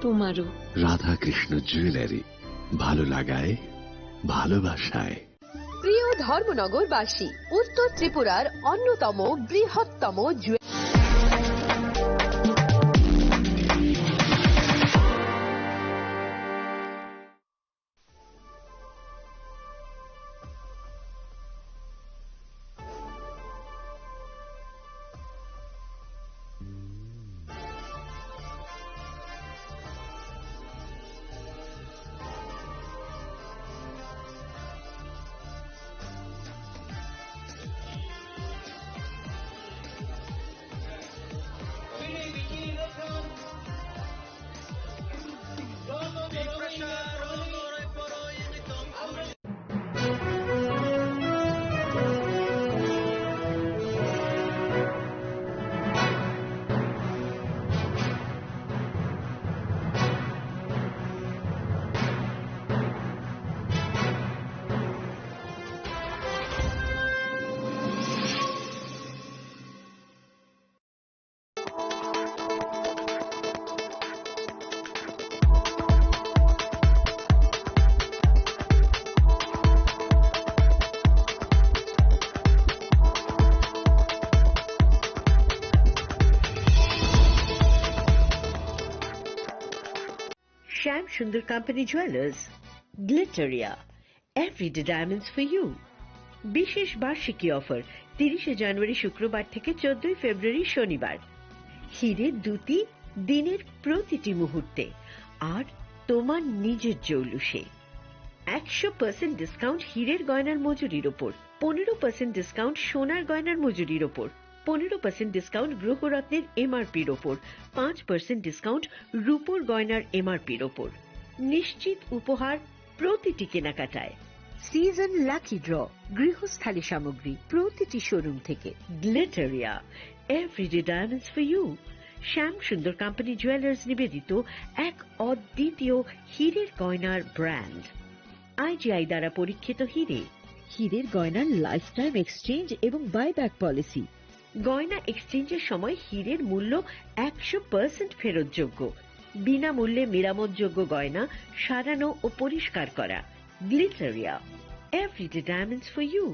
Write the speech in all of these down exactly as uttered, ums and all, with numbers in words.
তোমারও। রাধাকৃষ্ণ জুয়েলারি, ভালো লাগায়, ভালোবাসায়। প্রিয় ধর্মনগরবাসী, উত্তর ত্রিপুরার অন্যতম বৃহত্তম জুয়ে- Shyam Sundar Company Jewelers, Glitteria, Everyday Diamonds for You। বিশেষ বার্ষিকী অফার, তিরিশে জানুয়ারি শুক্রবার থেকে চোদ্দই ফেব্রুয়ারি শনিবার। হিরে দুটি দিনের প্রতিটি মুহূর্তে আর তোমার নিজের জৌলুসে। একশো পার্সেন্ট ডিসকাউন্ট হিরের গয়নার মজুরির ওপর, পনেরো পার্সেন্ট ডিসকাউন্ট সোনার গয়নার মজুরির ওপর, পনেরো পার্সেন্ট ডিসকাউন্ট গ্রহরত্নের এমআরপির ওপর, পাঁচ পার্সেন্ট ডিসকাউন্ট রূপোর গয়নার এমআরপির ওপর। নিশ্চিত উপহার প্রতিটি কেনাকাটায়। সিজন লাকি ড্র, গৃহস্থালী সামগ্রী প্রতিটি শোরুম থেকে। গ্লিটারিয়া, Everyday Diamonds for You। শ্যাম সুন্দর কোম্পানি জুয়েলার্স নিবেদিত এক অদ্বিতীয় হীরের গয়নার ব্র্যান্ড। আইজিআই দ্বারা পরীক্ষিত হীরে। হীরের গয়নার লাইফ টাইম এক্সচেঞ্জ এবং বাইব্যাক পলিসি। গয়না এক্সচেঞ্জের সময় হীরের মূল্য একশো পার্সেন্ট ফেরতযোগ্য। বিনামূল্যে মেরামতযোগ্য গয়না সারানো ও পরিষ্কার করা। গ্লিটারিয়া, Everyday Diamonds for You।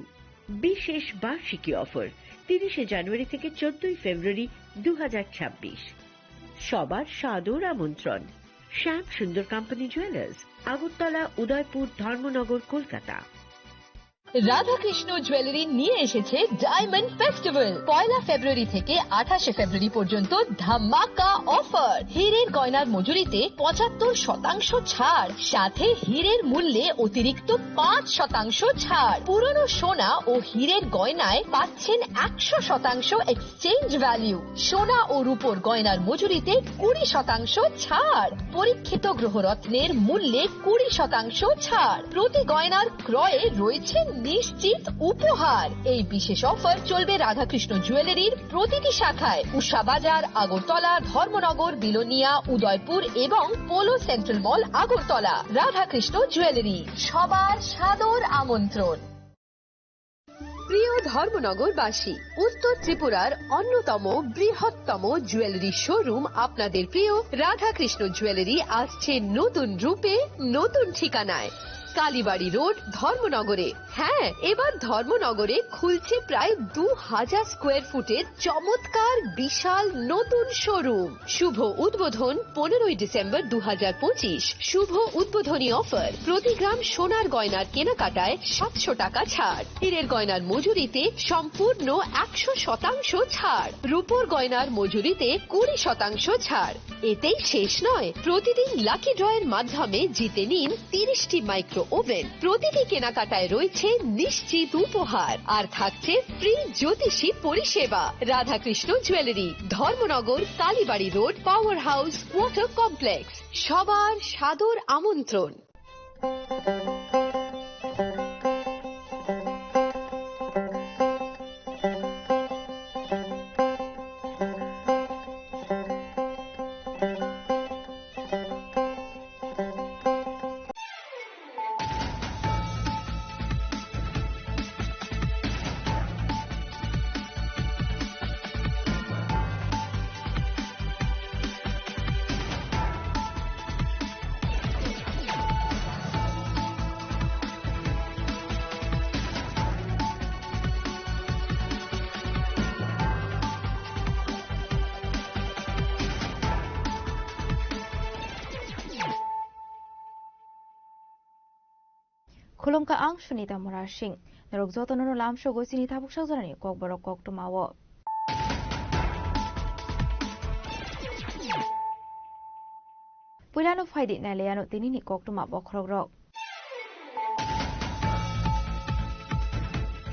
বিশেষ বার্ষিকী অফার, তিরিশে জানুয়ারি থেকে চোদ্দই ফেব্রুয়ারি দু হাজার ছাব্বিশ। সবার সাদর আমন্ত্রণ। শ্যাম সুন্দর কোম্পানি জুয়েলার্স, আগরতলা, উদয়পুর, ধর্মনগর, কলকাতা। রাধাকৃষ্ণ জুয়েলারি নিয়ে এসেছে ডায়মন্ড ফেস্টিভ্যাল। পয়লা ফেব্রুয়ারি থেকে আঠাশে ফেব্রুয়ারি পর্যন্ত ধামাকা অফার। হীরের গয়নার মজুরিতে পঁচাত্তর শতাংশ ছাড়, সাথে হীরের মূল্যে অতিরিক্ত পাঁচ শতাংশ ছাড়। পুরনো সোনা ও হীরের গয়নায় পাচ্ছেন একশো শতাংশ এক্সচেঞ্জ ভ্যালু। সোনা ও রূপোর গয়নার মজুরিতে কুড়ি শতাংশ ছাড়। পরীক্ষিত গ্রহরত্নের মূল্যে কুড়ি শতাংশ ছাড়। প্রতি গয়নার ক্রয়ে রয়েছে নিশ্চিত উপহার। এই বিশেষ অফার চলবে রাধাকৃষ্ণ জুয়েলারির প্রতিটি শাখায়, উষা বাজার, আগরতলা, ধর্মনগর, বিলোনিয়া, উদয়পুর এবং পোলো সেন্ট্রাল মল, আগরতলা। রাধাকৃষ্ণ জুয়েলারি, সবার সাদর আমন্ত্রণ। প্রিয় ধর্মনগরবাসী, উত্তর ত্রিপুরার অন্যতম বৃহত্তম জুয়েলারি শোরুম আপনাদের প্রিয় রাধাকৃষ্ণ জুয়েলারি আসছে নতুন রূপে, নতুন ঠিকানায়। কালীবাড়ি রোড, ধর্মনগরে। হ্যাঁ, এবার ধর্মনগরে খুলছে প্রায় দু হাজার স্কোয়ার ফুটের চমৎকার বিশাল নতুন শোরুম। শুভ উদ্বোধন পনেরোই ডিসেম্বর দু হাজার পঁচিশ। শুভ উদ্বোধনী অফার, প্রতি গ্রাম সোনার গয়নার কেনাকাটায় সাতশো টাকা ছাড়, হীরের গয়নার মজুরিতে সম্পূর্ণ একশো শতাংশ ছাড়, রূপোর গয়নার মজুরিতে কুড়ি শতাংশ ছাড়। এতেই শেষ নয়, প্রতিদিন লাকি ড্রয়ের মাধ্যমে জিতে নিন তিরিশটি মাইক্রো ওভেন। প্রতিটি কেনাকাটায় রয়েছে নিশ্চিত উপহার, আর থাকছে ফ্রি জ্যোতিষী পরিষেবা। Radhakrishna jewellery, Dharmanagar, Kalibari road, power house, water complex. সবার সাদর আমন্ত্রণ। Khulumkha ang Sunita Murasing. Norok jotono no lamsogwi chini tabuk sajorani kokborok koktwmao. Puilano phaidi nailaiano tinini koktwma bokhorokrok.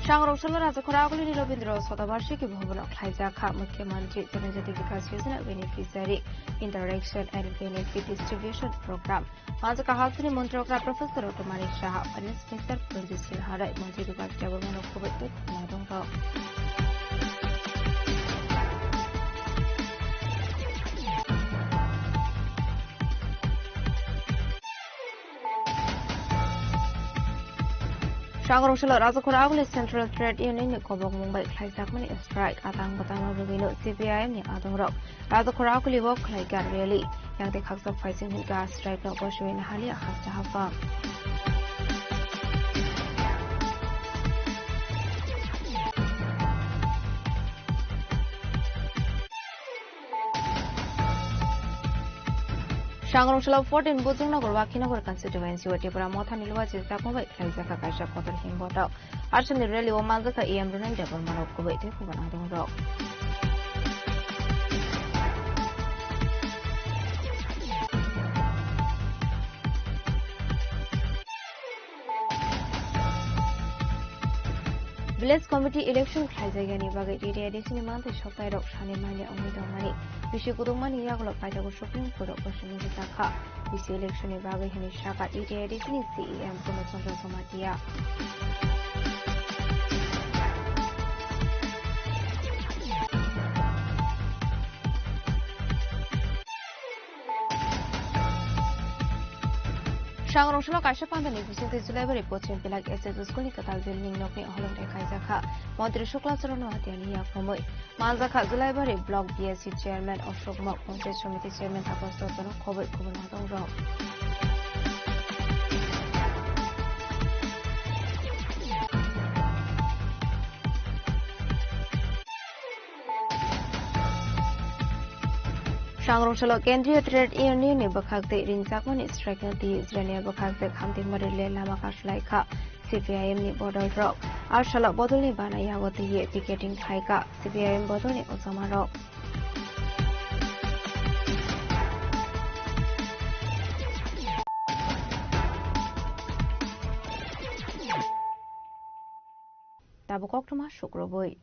Sangrok salo Rajakhor Agulini Rabindra Shatabarshiki Bhavan o khlaijak kha Mukhyamantri Janajati Vikas Yojana Beneficiary Interaction and Benefit Distribution Program. Manjak kha hasteni Montri okra Professor Doctor Manik Saha, Finance Minister Pranjit Sinha Rai, Montri Bikas Debbarma no khoboi tei khoboi nadongrok. Sangrong salo Rajakhor Aguli Central Trade Union ni kobokmung bai khlaijakmani strike, atang bwtangno rwgwino C P I M ni adongrok Rajakhor Aguli o khlaikha rally. Yang tei khaksa phaising hinkha strike no boswi nahaliya hasta haphang. Sangrong salo fourteen Bojongnagar Wakhinagar constituency o Tipra Mothani luwa chwng chakma bai khlaijak kha kaisa kotor himbotok. Aswkni rally o manjak kha E M Ronan Debbarma rok kubui tei kubun adongrok. Village Committee election khlaijakya ni bagwi T T A D C ni mantwi soktai rok sani manya wngwi tongmani bisi kudukmani yagulo paithago Supreme Court o bosongni bwsakha bisi election ni bagwi hwnwi sakha T T A D C ni C E M Purno Chandra Jamatia. Sangrong salo kaisa pandani bisingtwi Julaibari Pochim Pilak S S School ni kwtal building nokni holong rekaijak kha. Montri Shukla Charan Noatia ni yaphangwi manjak kha Julaibari Block B S C Chairman Ashok Mok, Panchayat Samiti Chairman Tapas Dotto no khoboi kubun adongrok. Sangrong salo Kendriya Trade Union ni bwkhak tei ringjakmani strike no twi Israel ni bwkhak tei Khamti Mari le lama kasulai kha C P I M ni bodol rok. Ar salo bodol ni bana yago twi picketing khai kha C P I M bodol ni ojama rok. Tabuk koktwma sukrubui.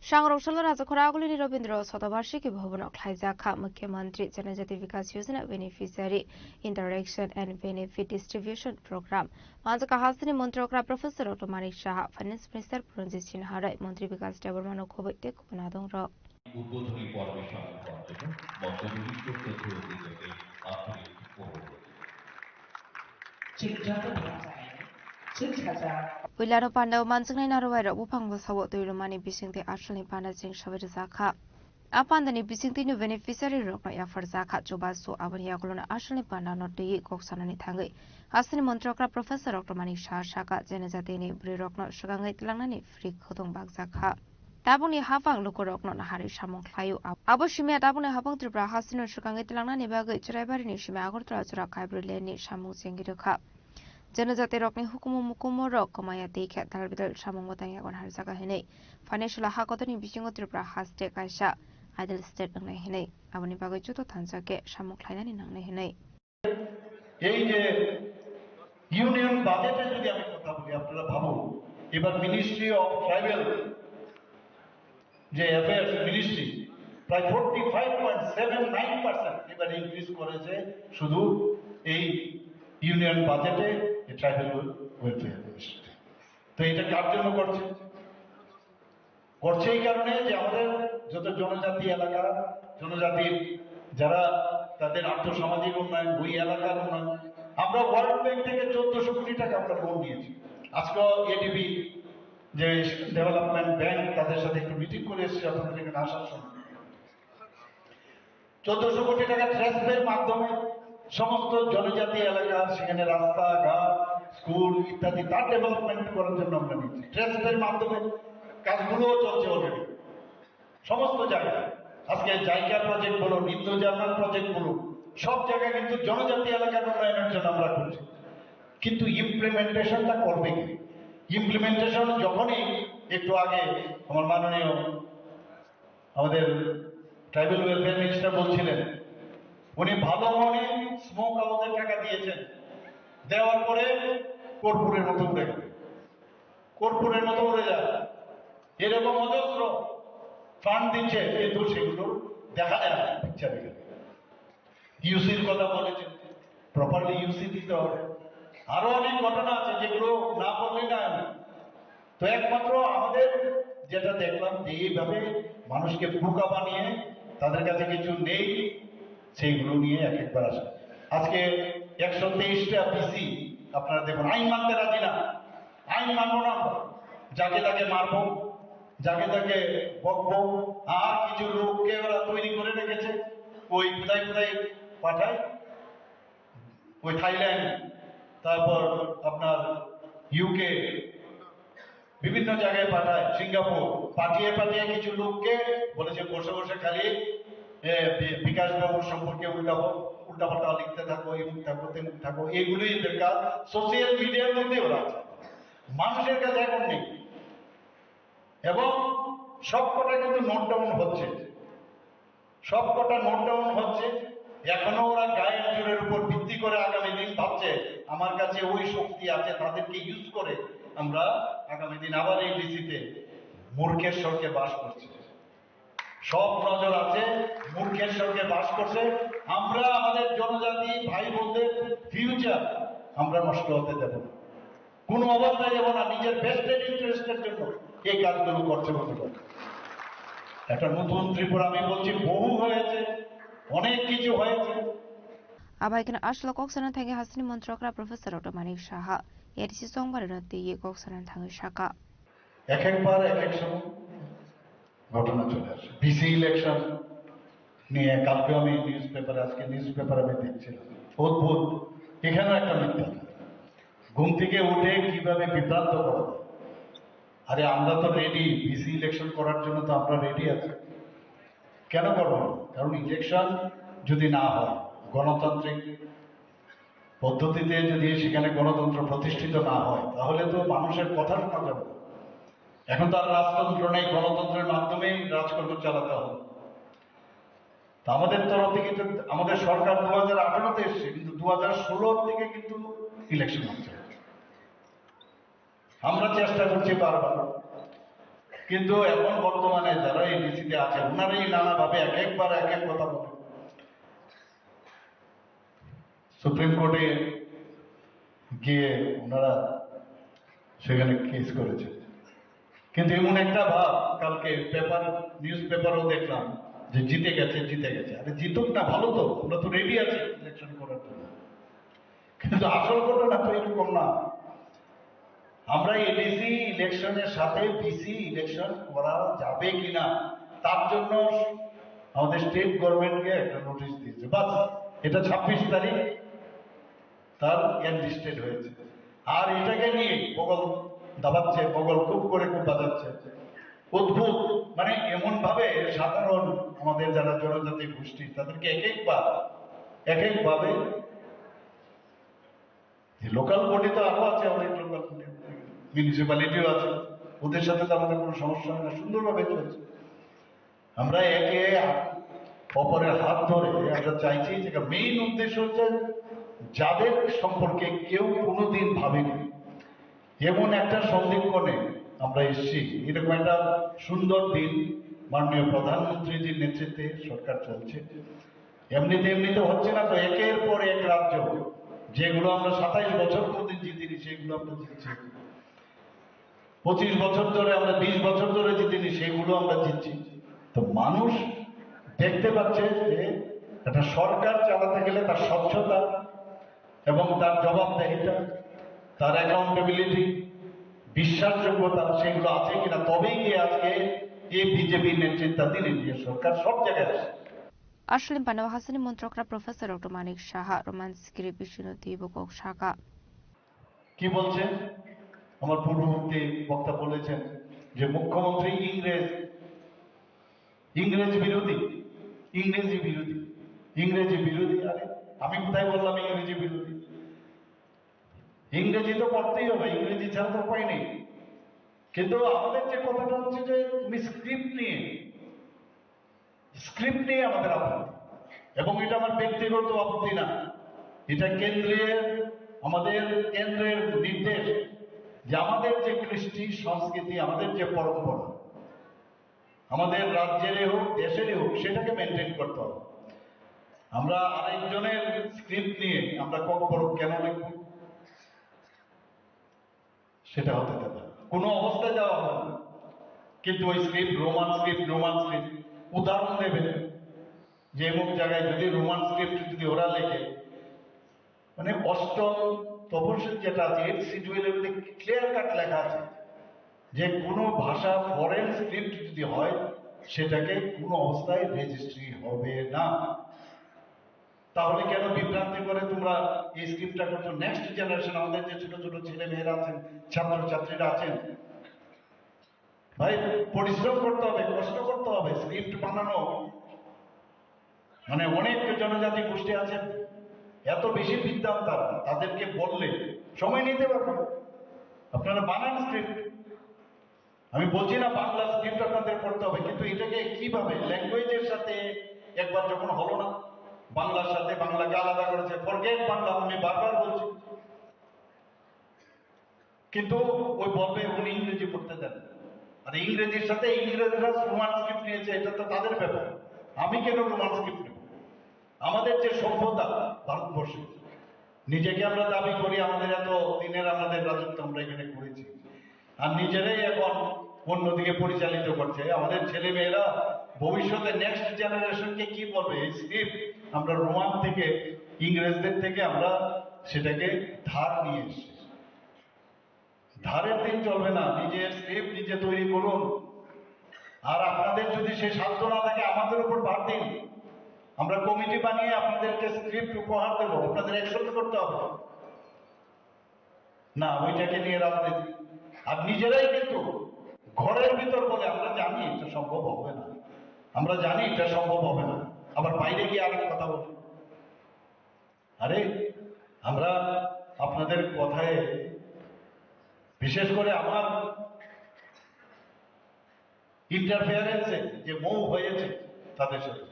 Sangrok salo Rajakhor Agulini Rabindra Shatabarshiki Bhavan o khlaijak kha Mukhyamantri Janajati Vikas Yojana Beneficiary Interaction and Benefit Distribution Program. Manjak kha hasteni Montri okra Professor Doctor Manik Saha, Finance Minister Pranjit Sinha Rai, Montri Bikas Debbarma no khoboi tei kubun adongrok. উদ্বোধনী পর্বে সম্মান পাওয়ার জন্য মঞ্চে বিশিষ্ট শ্রদ্ধেয় অতিথিদেরকে আন্তরিক অভিনন্দন। Puilano pandao manjaknai narwai rok buphang bwsao twi rwmani bisingtwi asalni panda cheng sabai rwjak kha. A pandani bisingtwino beneficiary rokno yapharjak kha chubachu, aboni yagulono asalni pandano twiwi kok sanani thangwi hasteni Montri okra Professor Doctor Manik Saha sakha, Janajatini bwrwirokno swkangwi tlangnani free khotong bakjak kha. Tabukni haphang lukurokno naharwi samung khlaio. Ab-, abo simi tabukni haphang Tripura hasteni swkangwi tlangnani bagwi Churaibarini simi Agartala jora Kaibrwi lane ni samung chengwi rwkha. Janajati rokni hukumu mukumu rok kwmaya tei khe dal bidal samung mwtang yago naharjak hinwi. Phainai salo ha kotorni bisingo Tripura haste kaisa ideal state wngnai hinwi. Aboni bagwi joto thansa khe samung khlainani nangnai hinwi. এই যে ইউনিয়ন বাজেটে যদি আমি কথা বলি, আপনারা ভাবুন, এবার মিনিস্ট্রি অফ ট্রাইবাল যে অ্যাফেয়ার্স মিনিস্ট্রি প্রায় forty five point seven nine percent এবার ইনক্রিজ করেছে শুধু এই ইউনিয়ন বাজেটে ট্রাইবাল ওয়েলফেয়ার মিনিস্ট্রিতে। তো এটা কার জন্য করছে? করছে এই কারণে যে আমাদের যত জনজাতি এলাকা, জনজাতির যারা তাদের আর্থসামাজিক উন্নয়ন, ওই এলাকার উন্নয়ন, আমরা ওয়ার্ল্ড ব্যাংক থেকে চোদ্দশো কোটি টাকা আমরা লোন নিয়েছি। আজকেও এডিবি যে ডেভেলপমেন্ট ব্যাংক, তাদের সাথে একটু মিটিং করে এসেছি আপনাদের এখানে আসার সময়। চোদ্দশো কোটি টাকা ট্রেসপের মাধ্যমে সমস্ত জনজাতি এলাকার সেখানে রাস্তাঘাট, স্কুল ইত্যাদি তার ডেভেলপমেন্ট করার জন্য আমরা নিচ্ছি। ট্রেসপের মাধ্যমে কাজগুলোও চলছে অলরেডি সমস্ত জায়গায়। আজকে জাইকা প্রজেক্ট বলুন, ইন্দো জার্মান প্রজেক্ট বলুন, সব জায়গায় কিন্তু জনজাতি এলাকার উন্নয়নের জন্য আমরা করছি, কিন্তু ইমপ্লিমেন্টেশনটা করবে কি? ইমপ্লিমেন্টেশন যখনই একটু আগে আমার মাননীয় আমাদের ট্রাইবাল ওয়েলফেয়ার মিনিস্টার বলছিলেন, উনি ভালো মনে স্মোক হাউসের টাকা দিয়েছেন, দেওয়ার পরে কর্পূরের মতো উড়ে গেল, কর্পূরের মতো উড়ে যায়। এরকম অজস্র ফান্ড দিচ্ছে, কিন্তু সেগুলো দেখা যায় না পিকচারে। ইউসির কথা বলেছেন, প্রপারলি ইউসি দিতে হবে। আরো অনেক ঘটনা আছে যেগুলো না বললে না হয়। তো একমাত্র আমাদের যেটা দেখলাম যে এইভাবে মানুষকে বোকা বানিয়ে তাদের কাছে কিছু নেই, সেইগুলো নিয়ে এক একবার আসে। আজকে একশো তেইশটা পিসি আপনারা দেখুন, আইন মানতে রাজি না, আইন মানবো না আমরা, যাকে তাকে মারবো, যাকে তাকে বকবো। আর কিছু লোককে ওরা তৈরি করে রেখেছে, ওই কোথায় কোথায় পাঠায়, ওই থাইল্যান্ড, তারপর আপনার ইউকে, বিভিন্ন জায়গায় পাঠায়, সিঙ্গাপুর, পাঠিয়ে পাঠিয়ে কিছু লোককে বলেছে বসে বসে খালি এ, বি- বিকাশ বাবুর সম্পর্কে উল্টা উল্টাপাল্টা লিখতে থাকো, এমুক থাকো, তেমুক থাকো, এগুলোই বেকার। সোশ্যাল মিডিয়ার মধ্যে ওরা আছে, মানুষের কাছে এখন নেই। এবং সবকটা কিন্তু নোট ডাউন হচ্ছে, সবকটা নোট ডাউন হচ্ছে। এখনো ওরা গায়ের জোরের উপর ভিত্তি করে আগামী দিন ভাবছে আমার কাছে ওই শক্তি আছে, তাদেরকে ইউজ করে আমরা আগামী দিন আবার এই ডিসিতে মূর্খের স্বর্গে বাস করছে। সব নজর আছে মূর্খের স্বর্গে বাস করছে। আমরা আমাদের জনজাতি ভাই বোনদের ফিউচার আমরা নষ্ট হতে দেব না, কোনো অবস্থায় দেব না। নিজের ভেস্টেড ইন্টারেস্টের জন্য এই কাজগুলো করছে বন্ধুরা। একটা নতুন ত্রিপুরা আমি বলছি, বহু হয়েছে, অনেক কিছু হয়েছে। Abai khe aswk kok sana thangwi hasteni montrokra Professor Doctor Manik Saha A D C chongbarino twiwi kok sana thangwi sakha. এক একবার এক এক সময় ঘটনা চলে আসে। বিসি ইলেকশন নিয়ে কালকে আমি নিউজ পেপারে, আজকে নিউজ পেপারে আমি দেখছিলাম, অদ্ভুত, এখানেও একটা মিথ্যা। ঘুম থেকে উঠে কিভাবে বিভ্রান্ত করা যায়। আরে, আমরা তো রেডি, বিসি ইলেকশন করার জন্য তো আমরা রেডি আছি। কেন করবো না? কারণ ইলেকশন যদি না হয়, গণতান্ত্রিক পদ্ধতিতে যদি সেখানে গণতন্ত্র প্রতিষ্ঠিত না হয়, তাহলে তো মানুষের কথা শোনা যাবে না। এখন তো আর রাজতন্ত্র নেই, গণতন্ত্রের মাধ্যমেই রাজকর্ম চালাতে হবে। তা আমাদের তরফ থেকে তো, আমাদের সরকার দু হাজার আঠারোতে এসছে, কিন্তু দু হাজার ষোলোর থেকে কিন্তু ইলেকশন হচ্ছে। আমরা চেষ্টা করছি বারবার, কিন্তু এখন বর্তমানে যারা এই ডিসিতে আছে, ওনারাই নানাভাবে এক একবার এক এক কথা বলেন। সুপ্রিম কোর্টে গিয়ে ওনারা সেখানে কেস করেছে। কিন্তু এমন একটা ভাব, কালকে পেপার, নিউজ পেপারও দেখলাম যে জিতে গেছে, জিতে গেছে। আরে, জিতুক না, ভালো তো, আমরা তো রেডি আছি ইলেকশন করার জন্য। কিন্তু আসল ঘটনা তো এরকম না। আমরা এডিসি ইলেকশনের সাথে বিসি ইলেকশন করা যাবে কিনা, তার জন্য আমাদের স্টেট গভর্নমেন্টকে একটা নোটিশ দিয়েছে। বাস, এটা ছাব্বিশ তারিখ তার এন্ড স্টেট হয়েছে। আর এটাকে নিয়ে বগল দাবাচ্ছে, বগল খুব করে খুব বাজাচ্ছে। অদ্ভুত, মানে, এমন ভাবে সাধারণ আমাদের যারা জনজাতি গোষ্ঠী, তাদেরকে এক একবার এক একভাবে, যে লোকাল বডি তো আরো আছে, অনেক লোকাল বডি, মিউনিসিপ্যালিটিও আছে, ওদের সাথে তো আমাদের কোনো সমস্যা হয় না, সুন্দরভাবে চলছে। আমরা একে অপরের হাত ধরে আমরা চাইছি যে, মেইন উদ্দেশ্য হচ্ছে যাদের সম্পর্কে কেউ কোনোদিন ভাবেনি, এমন একটা সন্ধিক্ষণে আমরা এসেছি। এরকম একটা সুন্দর দিন, মাননীয় প্রধানমন্ত্রীজির নেতৃত্বে সরকার চলছে। এমনিতে এমনিতে হচ্ছে না তো, একের পর এক রাজ্য, যেগুলো আমরা সাতাইশ বছর কোনোদিন জিতিনি, সেগুলো আমরা জিতছি। পঁচিশ বছর ধরে আমরা, বিশ বছর ধরে জিতিনি, সেগুলো আমরা জিতছি। তো মানুষ দেখতে পাচ্ছে যে একটা সরকার চালাতে গেলে তার স্বচ্ছতা এবং তার জবাবদেহিতা, তার অ্যাকাউন্টেবিলিটি, বিশ্বাসযোগ্যতা, সেগুলো আছে কিনা, তবেই গিয়ে আজকে এই বিজেপি নেতৃত্বাধীন এনডিএ সরকার সব জায়গায় আছে। Aswkni panao hasteni montrokra Professor Doctor Manik Saha Roman script bisingno twiwi kok sakha. কি বলছেন? আমার পূর্ববর্তী বক্তা বলেছেন যে মুখ্যমন্ত্রী ইংরেজ, ইংরেজ বিরোধী, ইংরেজি বিরোধী। ইংরেজি বিরোধী। আরে, আমি কোথায় বললাম ইংরেজি বিরোধী? ইংরেজি তো পড়তেই হবে, ইংরেজি ছাড়া তো উপায় নেই। কিন্তু আমাদের যে কথাটা হচ্ছে যে তুমি স্ক্রিপ্ট নিয়ে, স্ক্রিপ্ট নিয়ে আমাদের আপত্তি, এবং এটা আমার ব্যক্তিগত আপত্তি না, এটা কেন্দ্রের, আমাদের কেন্দ্রের নির্দেশ যে আমাদের যে কৃষ্টি সংস্কৃতি, আমাদের যে পরম্পরা, আমাদের রাজ্যেরই হোক, দেশেরই হোক, সেটাকে মেনটেন করতে হবে। আমরা আরেকজনের স্ক্রিপ্ট নিয়ে আমরা ককবরক কেন লিখব? সেটা হতে দেবে না, কোনো অবস্থায় দেওয়া হবে না। কিন্তু ওই script, Roman script, Roman script, উদাহরণ দেবেন যে অমুক জায়গায় যদি রোমান স্ক্রিপ্ট যদি ওরা লেখে, মানে অষ্টম তপশিল যেটা আছে, এইট শিডিউলের মধ্যে ক্লিয়ার কাট লেখা আছে যে কোনো ভাষা ফরেন স্ক্রিপ্ট যদি হয়, সেটাকে কোনো অবস্থায় রেজিস্ট্রি হবে না। তাহলে কেন বিভ্রান্তি করে তোমরা এই স্ক্রিপ্টটা করছো? নেক্সট জেনারেশন, আমাদের যে ছোট ছোট ছেলে মেয়েরা আছেন, ছাত্র ছাত্রীরা আছেন, ভাই, পরিশ্রম করতে হবে, কষ্ট করতে হবে। স্ক্রিপ্ট বানানো, মানে, অনেক জনজাতি গোষ্ঠী আছেন, এত বেশি বিদ্বান তারা, তাদেরকে বললে সময় নিতে পারবে। আপনারা বানান স্ক্রিপ্ট। আমি বলছি না বাংলা স্ক্রিপ্ট আপনাদের পড়তে হবে, কিন্তু এটাকে কিভাবে, ল্যাঙ্গুয়েজের সাথে, একবার যখন হলো না, বাংলার সাথে বাংলাকে আলাদা করেছে, ফরগেট বাংলা, আমি বারবার বলছি। কিন্তু ওই বলবে উনি ইংরেজি পড়তে দেন, আর ইংরেজির সাথে ইংরেজরা রোমান স্ক্রিপ্ট নিয়েছে, এটা তো তাদের ব্যাপার। আমি কেন রোমান স্ক্রিপ্ট নেব? আমাদের যে সভ্যতা ভারতবর্ষে, নিজেকে আমরা দাবি করি, আমাদের এত দিনের আমাদের রাজত্ব আমরা এখানে করেছি, আর নিজেরাই এখন অন্যদিকে পরিচালিত করছে। আমাদের ছেলে মেয়েরা ভবিষ্যতে নেক্সট জেনারেশনকে কি বলবে? এই স্ক্রিপ্ট আমরা রোমান থেকে, ইংরেজদের থেকে আমরা সেটাকে ধার নিয়ে এসেছি। ধারের দিন চলবে না, নিজের স্ক্রিপ্ট নিজে তৈরি করুন। আর আপনাদের যদি সে সাধ্য না থাকে, আমাদের উপর ভার দিন, আমরা কমিটি বানিয়ে আপনাদেরকে স্ক্রিপ্ট উপহার দেবো, আপনাদের অ্যাকসেপ্ট করতে হবে। না, ওইটাকে নিয়ে রাজনীতি। আর নিজেরাই কিন্তু ঘরের ভিতর বলে, আমরা জানি এটা সম্ভব হবে না, আমরা জানি এটা সম্ভব হবে না, আবার বাইরে গিয়ে আরেক কথা বলে। আরে, আমরা আপনাদের কথায়, বিশেষ করে আমার ইন্টারফেয়ারেন্সে যে মৌ হয়েছে তাদের সাথে,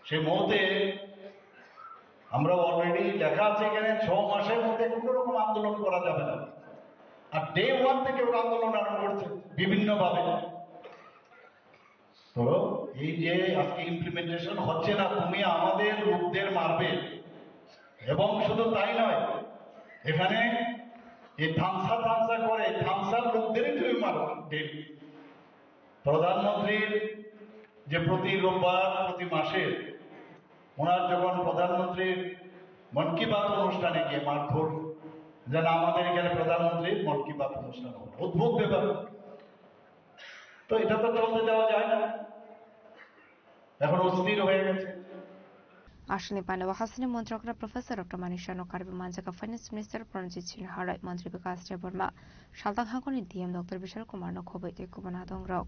সেই মৌতে আমরা অলরেডি লেখা আছে এখানে, ছ মাসের মধ্যে কোনো রকম আন্দোলন করা যাবে না। আর ডে ওয়ান থেকে ওরা আন্দোলন আরম্ভ করছে বিভিন্নভাবে। তো এই যে আজকে ইমপ্লিমেন্টেশন হচ্ছে না, তুমি আমাদের লোকদের মারবে। এবং শুধু তাই নয়, এখানে এই থামসা থামসা করে থামসার লোকদেরই তুমি মারো ডেলি। প্রধানমন্ত্রীর যে প্রতি রোববার প্রতি মাসে ওনার যখন প্রধানমন্ত্রীর মন কি বাত অনুষ্ঠানে গিয়ে মারধর, যেন আমাদের এখানে প্রধানমন্ত্রীর মন কি বাত অনুষ্ঠান হবে, অদ্ভুত ব্যাপার। তো এটা তো চলতে দেওয়া যায় না, এখন অস্থির হয়ে গেছে। Aswkni pandao hasini montrokra Professor Doctor Manik Saha no karwi manjak Finance Minister Pranjit Sinha, Montri Bikash Debbarma, Saltang Hangkoni D M Doctor Bishal Kumar no khobwi tei kubun adongrok.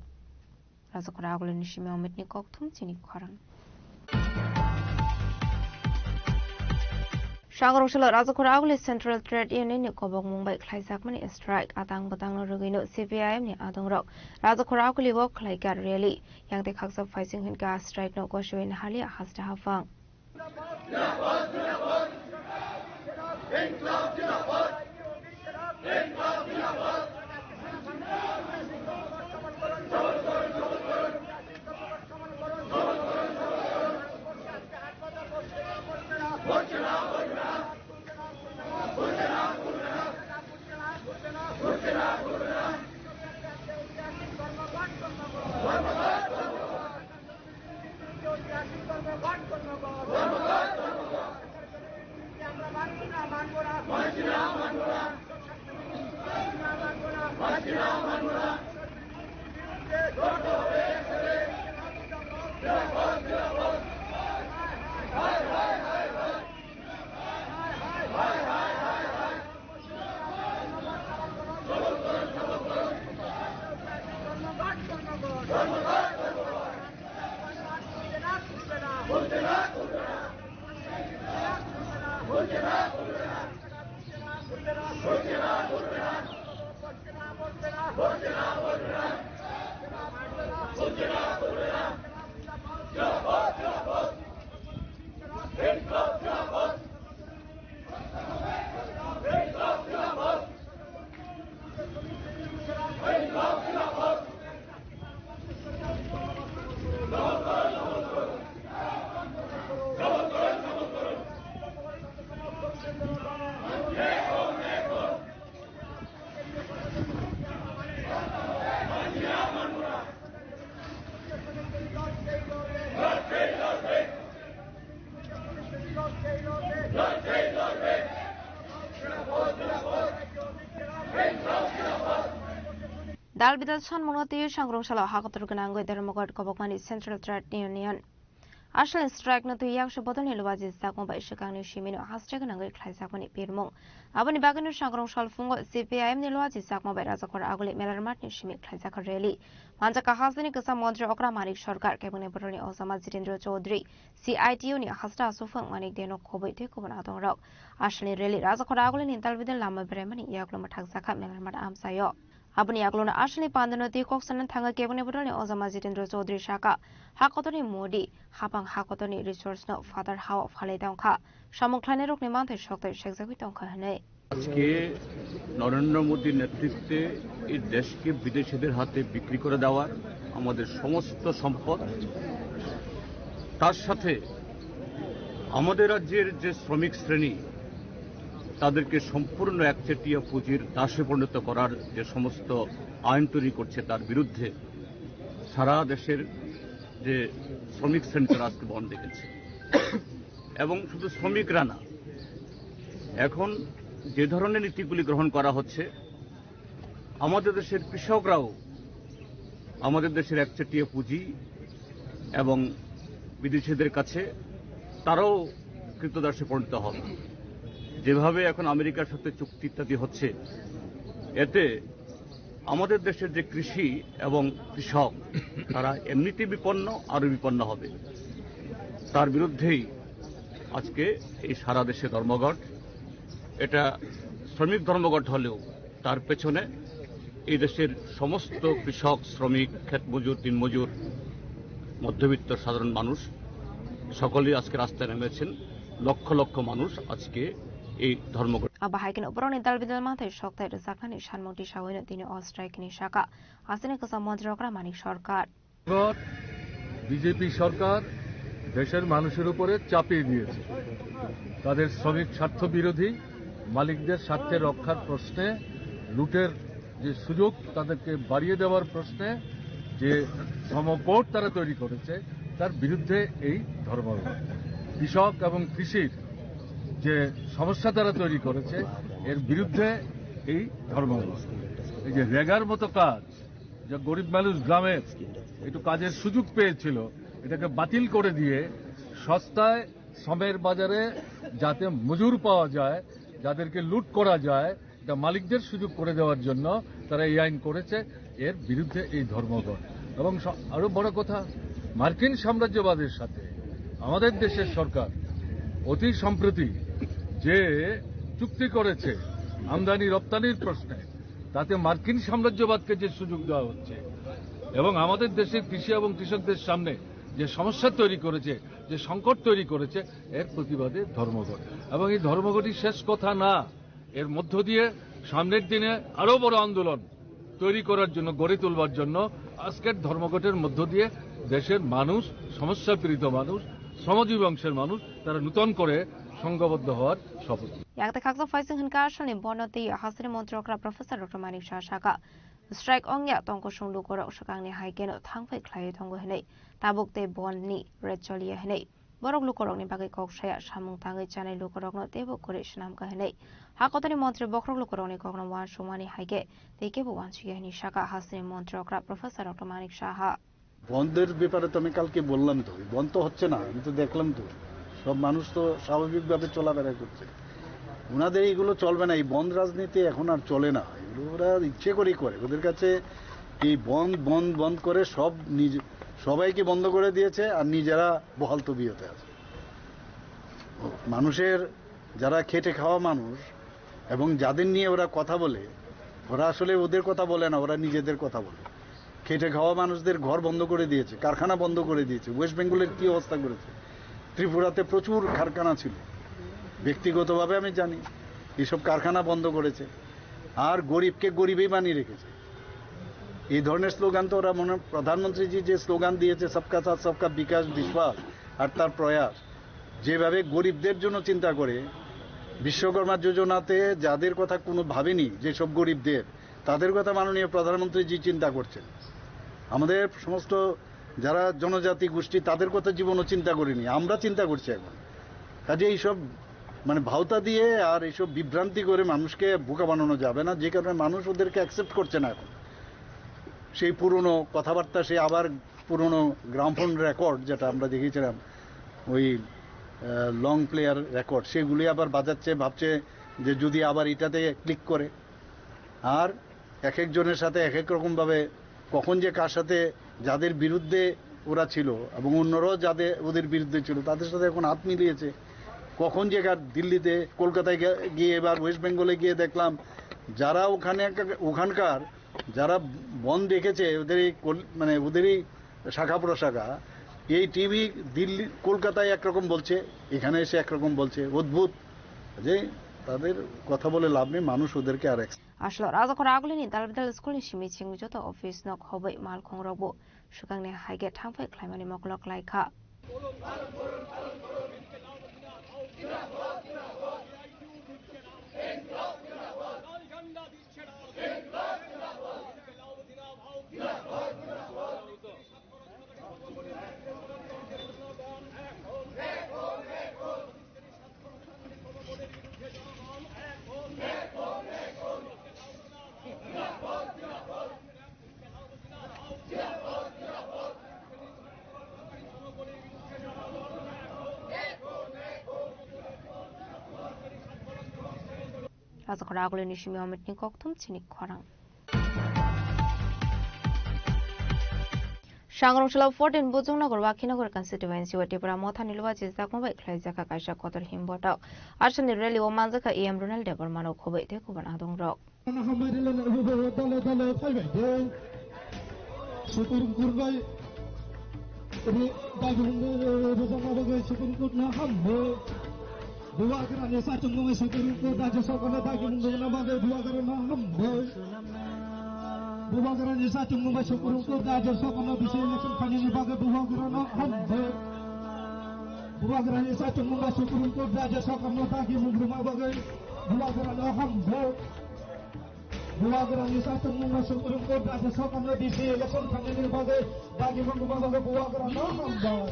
Rajakhor Agulini simi Omitni kokthum chini khorang. Sangrok salo Rajakhor Aguli Central Trade Union ni kobokmung bai khlaijakmani strike, atang bwtangno rwgwino C P I M ni adongrok Rajakhor Aguli o khlaikha rally. Yang tei khaksa phaising hwnkha strike no gosiwi naharliya hasta haphang. Dal bidal sanmungno twiwi sangrong salo hakotor gwnangwi Dharmaghat kobokmani Central Trade Union Ashalni strike no twi yakso bodolni luaji sakma bai swkangni simino hasra gwnangwi khlaijakmani pirmung. Aboni bagwino sangrong sal phungo C P I M ni luaji sakma bai Rajakhor aguli Melar Math ni simi khlaijak rally. Manjak Kahasni kwsa montri okra Manik Sarkar, kebengni borokni ojama Jitendra Chaudhary, C I T U ni hasra aswk phang Manik Deno khobwi tei kubun adongrok. Ashalni rally Rajakhor agulini dalbidal lama beraimani yaklo mwthakjakha Melar Math amchaio. Aboni yaklono aswkni pandano twi kok sanani thangwi kebengni bodolni ojama Jitendra Chaudhary saka, hakotorni modi, hapang hakotorni resource no father hao phalwi tongkha, samung khlainairokni manthai sokthai sekjagwi tongkha hwnwi. আজকে নরেন্দ্র মোদীর নেতৃত্বে এই দেশকে বিদেশিদের হাতে বিক্রি করে দেওয়ার আমাদের সমস্ত সম্পদ, তার সাথে আমাদের রাজ্যের যে শ্রমিক শ্রেণী, তাদেরকে সম্পূর্ণ একচেটিয়া পুঁজির দাসে পরিণত করার যে সমস্ত আইন তৈরি করছে, তার বিরুদ্ধে সারা দেশের যে শ্রমিক শ্রেণী, তারা আজকে বন্ধ ডেকেছে। এবং শুধু শ্রমিকরা না, এখন যে ধরনের নীতিগুলি গ্রহণ করা হচ্ছে, আমাদের দেশের কৃষকরাও আমাদের দেশের একচেটিয়া পুঁজি এবং বিদেশিদের কাছে তারাও কৃতদাসে পরিণত হবে। যেভাবে এখন আমেরিকার সাথে চুক্তি ইত্যাদি হচ্ছে, এতে আমাদের দেশের যে কৃষি এবং কৃষক, তারা এমনিতেই বিপন্ন, আরো বিপন্ন হবে। তার বিরুদ্ধেই আজকে এই সারা দেশে ধর্মঘট। এটা শ্রমিক ধর্মঘট হলেও তার পেছনে এই দেশের সমস্ত কৃষক, শ্রমিক, ক্ষেত মজুর, দিনমজুর, মধ্যবিত্ত সাধারণ মানুষ সকলেই আজকে রাস্তায় নেমেছেন। লক্ষ লক্ষ মানুষ আজকে এই ধর্মঘট। Abo hai kheno borokni dal bidal manthai sokthai rwjaknani sanmung tisawino tini o strike ni saka aswkni kwsa montri okra Manik Sarkar. BJP সরকার দেশের মানুষের উপরে চাপিয়ে দিয়েছে তাদের শ্রমিক স্বার্থ বিরোধী, মালিকদের স্বার্থে রক্ষার প্রশ্নে, লুটের যে সুযোগ তাদেরকে বাড়িয়ে দেওয়ার প্রশ্নে যে শ্রম কোড তারা তৈরি করেছে, তার বিরুদ্ধে এই ধর্মঘট। কৃষক এবং কৃষির যে সমস্যা তারা তৈরি করেছে, এর বিরুদ্ধে এই ধর্মঘট। এই যে রেগার মতো কাজ, যে গরিব মানুষ গ্রামের একটু কাজের সুযোগ পেয়েছিল, এটাকে বাতিল করে দিয়ে সস্তায় শ্রমের বাজারে যাতে মজুর পাওয়া যায়, যাদেরকে লুট করা যায়, এটা মালিকদের সুযোগ করে দেওয়ার জন্য তারা এই আইন করেছে। এর বিরুদ্ধে এই ধর্মঘট। এবং স-, আরো বড় কথা, মার্কিন সাম্রাজ্যবাদের সাথে আমাদের দেশের সরকার অতি সম্প্রতি যে চুক্তি করেছে আমদানি রপ্তানির প্রশ্নে, তাতে মার্কিন সাম্রাজ্যবাদকে যে সুযোগ দেওয়া হচ্ছে এবং আমাদের দেশের কৃষি এবং কৃষকদের সামনে যে সমস্যা তৈরি করেছে, যে সংকট তৈরি করেছে, এর প্রতিবাদে ধর্মঘট। এবং এই ধর্মঘটই শেষ কথা না, এর মধ্য দিয়ে সামনের দিনে আরো বড় আন্দোলন তৈরি করার জন্য, গড়ে তুলবার জন্য আজকের ধর্মঘটের মধ্য দিয়ে দেশের মানুষ, সমস্যা পীড়িত মানুষ, শ্রমজীবী অংশের মানুষ, তারা নূতন করে সংঘবদ্ধ হওয়ার শপথ নিন। Yakta khaksa phaising hwnka aswkni bono tei hasri montri okra Professor Doctor Manik Saha saka, strike ongya tongkosong lukorok swkangni hai kheno thangphai khlaiwi tongo hwnwi, tabuk tei bondni ret choliya hwnwi. Borok lukurokni bagwi kok saya, samung tangwi chanai lukurokno teibo kwrwi swnamkha hwnwi. Hakotorni montri bokhorok lukurokni kokno uansukmani hai khe tei kebo uansukya hwnwi saka hasni montri okra Professor Doctor Manik Saha. বন্ধের ব্যাপারে তো আমি কালকে বললাম তো, বন্ধ তো হচ্ছে না, আমি তো দেখলাম তো, সব মানুষ তো স্বাভাবিকভাবে চলাফেরা করছে। ওনাদের এইগুলো চলবে না, এই বন্ধ রাজনীতি এখন আর চলে না, এগুলো ওরা ইচ্ছে করেই করে। ওদের কাছে এই বন্ধ, বন্ধ, বন্ধ করে সব নিজ-, সবাইকে বন্ধ করে দিয়েছে, আর নিজেরা বহাল তবিয়তে আছে। মানুষের যারা খেটে খাওয়া মানুষ এবং যাদের নিয়ে ওরা কথা বলে, ওরা আসলে ওদের কথা বলে না, ওরা নিজেদের কথা বলে। খেটে খাওয়া মানুষদের ঘর বন্ধ করে দিয়েছে, কারখানা বন্ধ করে দিয়েছে। ওয়েস্ট বেঙ্গলের কী অবস্থা করেছে? ত্রিপুরাতে প্রচুর কারখানা ছিল, ব্যক্তিগতভাবে আমি জানি, এইসব কারখানা বন্ধ করেছে। আর গরিবকে গরিবই বানিয়ে রেখেছে। এই ধরনের স্লোগান তো ওরা মনে, প্রধানমন্ত্রীজি যে স্লোগান দিয়েছে, সবকা সাথ সবকা বিকাশ, বিশ্বাস আর তার প্রয়াস, যেভাবে গরিবদের জন্য চিন্তা করে, বিশ্বকর্মা যোজনাতে যাদের কথা কোনো ভাবেনি, যেসব গরিবদের, তাদের কথা মাননীয় প্রধানমন্ত্রীজি চিন্তা করছেন। আমাদের সমস্ত যারা জনজাতি গোষ্ঠী, তাদের কথা জীবনও চিন্তা করিনি, আমরা চিন্তা করছি এখন। কাজে এইসব মানে ভাওতা দিয়ে আর এইসব বিভ্রান্তি করে মানুষকে বোকা বানানো যাবে না, যে কারণে মানুষ ওদেরকে অ্যাকসেপ্ট করছে না এখন। সেই পুরনো কথাবার্তা, সেই আবার পুরনো গ্রামোফোন রেকর্ড, যেটা আমরা দেখেছিলাম, ওই লং প্লেয়ার রেকর্ড, সেগুলি আবার বাজাচ্ছে, ভাবছে যে যদি আবার এটাতে ক্লিক করে। আর এক একজনের সাথে এক এক রকমভাবে কখন যে কার সাথে, যাদের বিরুদ্ধে ওরা ছিল এবং অন্যরাও যাদের, ওদের বিরুদ্ধে ছিল, তাদের সাথে এখন হাত মিলিয়েছে। কখন যে কার দিল্লিতে, কলকাতায় গে-, গিয়ে, এবার ওয়েস্ট বেঙ্গলে গিয়ে দেখলাম, যারা ওখানে, ওখানকার যারা বন দেখেছে, ওদের এই কল-, মানে ওদেরই শাখা প্রশাখা, এই টিভি দিল্লি, কলকাতায় একরকম বলছে, এখানে এসে একরকম বলছে। অদ্ভুত যে তাদের কথা বলে লাভ নেই, মানুষ ওদেরকে আর এক Ashlo rajakhor agulini dalbidal school ni simi chingwi joto office nok hobwi malkhong rokbo swkangni haikhe thangphai khlaimani mokol khlaikha. Rajakhor agulini simi omitni kokthum chini khorang. Sangrong salo fourteen Bujung Nagar Wakhi Nagar constituency o Tipra Motha ni luwa jisakma bai khlai jakha kaisa kotor himbotok. Aswkni rally o manjakha E M Ronald Debbarma no khoboi tei kubun adong rok. Hambai rela na ubo dale dale phaibai de. Supreme Court bai ri dagi hwnwi rwjakna bagwi Supreme Court no hambai. Bubagrani sachung mungwi Supreme Court rajya sorkarno dagi hwnwi rwna bagwi Bubagrano hambai. Bubagrani sachung mungwi Supreme Court rajya sorkarno bisi election khainani bagwi Bubagrano hambai. Bubagrani sachung mungwi Supreme Court rajya sorkarno dagi hwnwi rwna bagwi Bubagrano hambai. Bubagrani sachung mungwi Supreme Court rajya sorkarno D C election khainani bagwi dagi mungma bagwi Bubagrano hambai.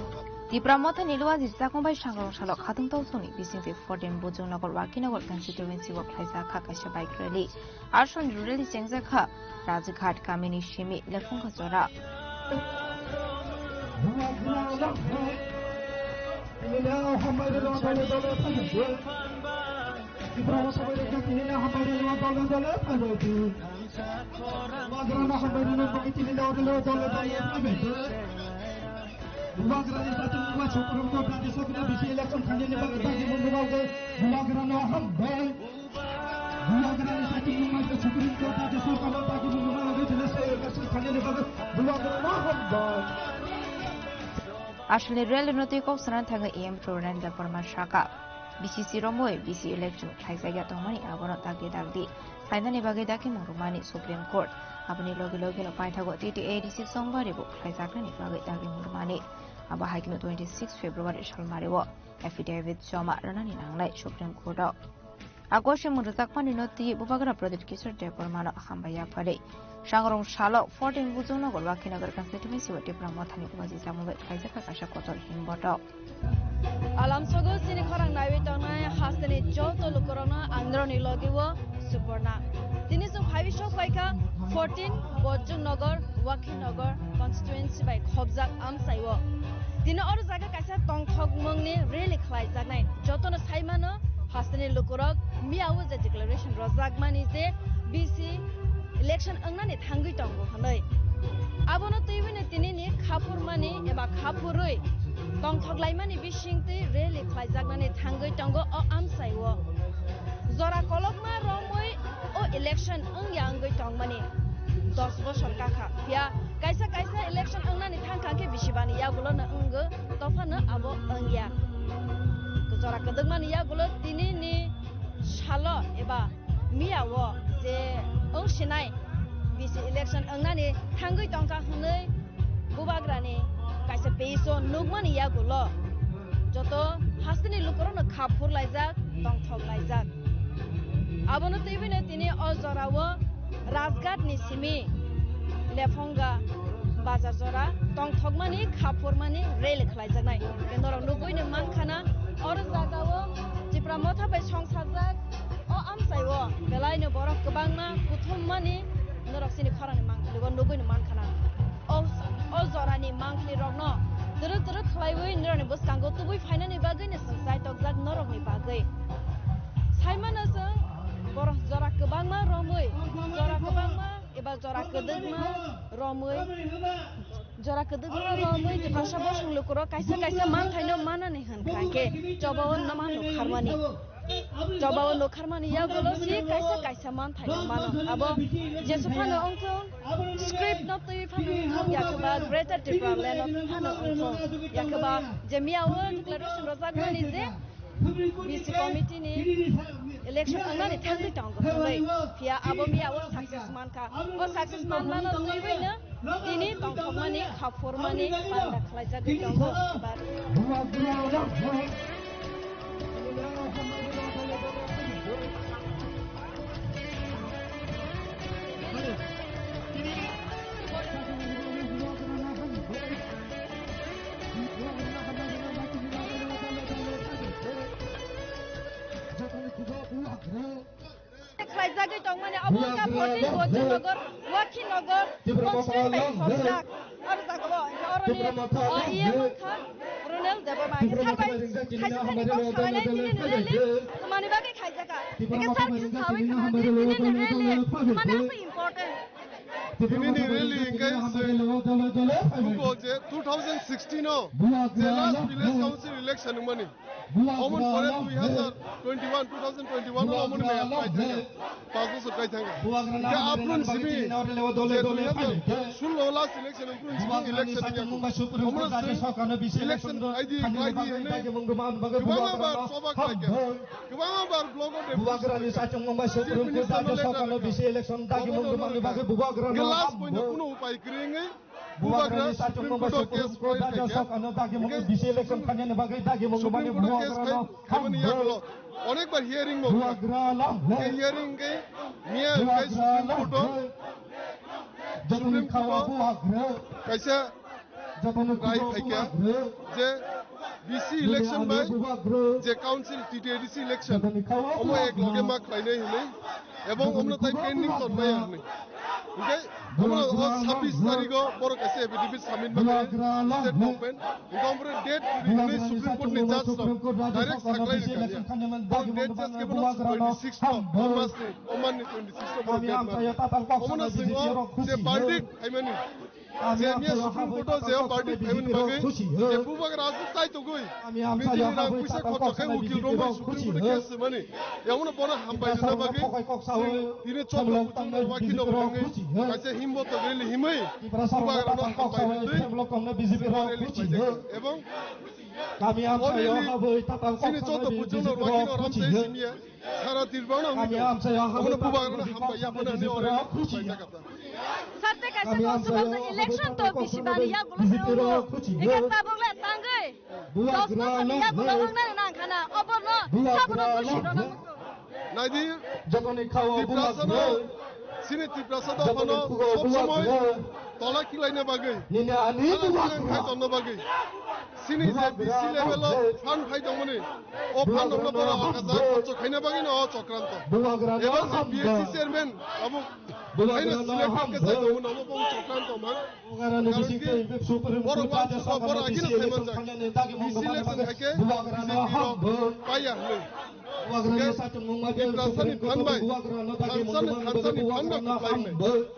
Tipra Motha ni luwa jisakma bai sangrong salo khatung tongthokni bisingtwi fourteen Bujung Nagar Wakhi Nagar constituency o khlaijak kha kaisa bike rally. Aswkni rally chengjakha Rajghat kamini simi Lephunga jora. Bubagrano hambai. Tipra Motha bai rwkha tini le hambai rwna dole dole phaibai di. Bubagrano hambai rwna bagwi tini le dole dole phaibai di. Bubagrani sachung mungma Supreme Court rajya sorkarno bisi election khainani bagwi dagi mungma bagwi Bubagrano hambai. Bubagrani sachung mungma Supreme Court rajya sorkarno dagi mungma bagwi tini se election khainani bagwi Bubagrano hambai. Aswkni rally no twi kok swnam thangwi E M Ronald Debbarma sakha. B C C romwi B C election khlaijakya tongmani abono dagdi dagdi khlainani bagwi dagimung rwmani Supreme Court. Aboni logi logi no paithago T T A D C chongbarebo khlaijaknani bagwi dagimung rwmani. Abo hai kheno twenty six February salmario affidavit joma rwnani nangnai Supreme Court o. August ni mwrwkjakmani no twi Bubagra Pradyut Kishore Debbarmano hambai yapharwi. Sangrong salo fourteen Bujung Nagar Wakhi Nagar constituency o Tipra Mothani ubaji chamung bai khlaijak kha kaisa kotor himbotok. Alamsogo chini khorang naiwi tongnai hasteni joto lukurokno andrani logi o Suporna. Tini chwng phaiwi sok paikha fourteen Bojong Nagar, Wakhi Nagar constituency bai khobjak amchai o. Tini oro jaga kaisa tongthokmungni rally khlaijaknai. Jotono sai mano hasteni lukurok miya o je declaration rwjakmani je B C election wngnani thangwi tongo hwnwi. Abono twiwino tinini khaphurmani eba khaphurwi tongthok laimani bisingtwi rally khlaijaknani thangwi tongo o amchai o. Jora kolokma romwi o election wngya wngwi tongmani dos bosor kakha. Phiya kaisa kaisa election wngnani thangkha khe bisi bani yagulono wngo, tophano abo wngya. Jora kwdwkmani yagulo tinini salo eba miya o je wngsinai B C election wngnani thangwi tongkha hwnwi Bubagrani kaisa page o nukmani yagulo joto hasteni lukurokno kha phurlaijak, tongthok laijak. Abono twiwino tini o jorao Rajghat ni simi Lephonga bazar jora tongthokmani kha phurmani rally khlaijaknai. Norok nugwino mankhana oro jagao Tipra Motha bai songsajak o amchai o belaino borok kwbangma kuthummani norok Chini khorangni mangkhli o nugwi no mankha na. O, o jorani mangkhli rokno twrwk twrwk khlaiwi norokni bwskango tubui phainani bagwi no chwng chaitokjak norokni bagwi. Saimano chwng borok jora kwbangma romwi, jora kwbangma eba jora kwdwkma romwi, jora kwdwkma romwi Tiprasa bosong lukurok kaisa kaisa manthaino manani hwn kha khe chobao no mano kharmani. Chobao nokharmani yagulo si kaisa kaisa manthaino mano. Abo jesu phano wngthung, script no twi phano wngthung, yakhe ba Greater Tipraland no phano wngthung, yakhe ba je miyao declaration rwjakmani je B C committee ni election wngnani thangwi tongo hwnwi. Phiya abo miyao success mankha. O success manmano twiwi no tini tongthokmani, khaphurmani panda khlaijagwi tongo. Khlaijagwi tongmani obo wngkha fourteen Bojinagar, Wakhinagar, Boxing bai khopjak. Aro jaga o, oroni, o, iye wngkha Ronel Debbarma. Hwnkhe sir bai, kaisa thani kok sabainai tini ni rally, mani bagwi khaijaka. Hwnkhe sir kisa sawi khna di, tini ni rally, mani aswk important. Tini ni rally hwnkhe se, buko je two thousand sixteen o, je last village council election wngmani. Omo ni pore dui hazar twenty-one, two thousand twenty-one o omo ni maya pai thangya. Pas bosor kai thangya. Hingke aphuru ni simi je dui hazar sullo last election, aphuru ni simi election ya. Omo no sing election I D, I D hwnwi kwbangma bar choba khlaikha. Kwbangma bar block o deputy secretary khlaikha. Chief minister no letter rwkha. Omo no hingke last point o kunu upai kwrwi wngwi Bubagra Supreme Court o case file khaikha. Hingke Supreme Court o case khai-, khaimani yagulo onekbar hearing bo wngkha. Hingke hearing hingke miya hingke Supreme Court o, Supreme Court o kaisa rai phaikha je B C election bai je council T T A D C election omo ek loge ma khlainai hinwi. Ebong omno tai pending tonmaya hwnwi. Hingke omno o sabis tarigo borok kaisa affidavit submit bagwi state government. Hingke omno date rihini Supreme Court ni judge rok direct sakhlai rikha. Borok date just kebono twenty six no, o mas ni, o man ni twenty six no borok date ma. Omono singo je verdict khaimani. Je miya Supreme Court o je o verdict khaimani bagwi je bubagra aswk tai togwi nijini rang puisa khorcha khe ukil romwi Supreme Court o case swmani. Yaono bono hambai rwna bagwi tini chokro kuchung no wakhi no bwrwngwi kaisa himbo togwi lihimwi bubagra no hambai rwtwi rally khlaijak. Ebong o rally chini chokro kuchung no wakhi no ramsai simiya. Sara Tripura no hwnwi tongo. Omono bubagrano hambai ya phano hwnwi ore khlaijak kha. Sarte kaisa kok swkang election to bisi bani ya gulo. Eke tabuk le tangwi. Dos bosor ni ya gulo wngnai nang khana. Oborno sabono busi rwna muchung. Naidi Tiprasa no, sini Tiprasa do phano sob somoi tola khilaina bagwi. Nini ani bubagra. Khai tonna bagwi. Sini je B C level o fund phai tongmani, o fund rokno borok hakajak khorcho khaina bagwino o chokranto. Eba je P H C chairman abo haino selected khe jai tongmani, omo bo chokranto man. Karon khe borok wansukha, borok agino thaimanjak. B C election hai khe B J P rok paiya hwnwi. Tiprasani phan bai thansani, thansani phan no kwplai wngnai.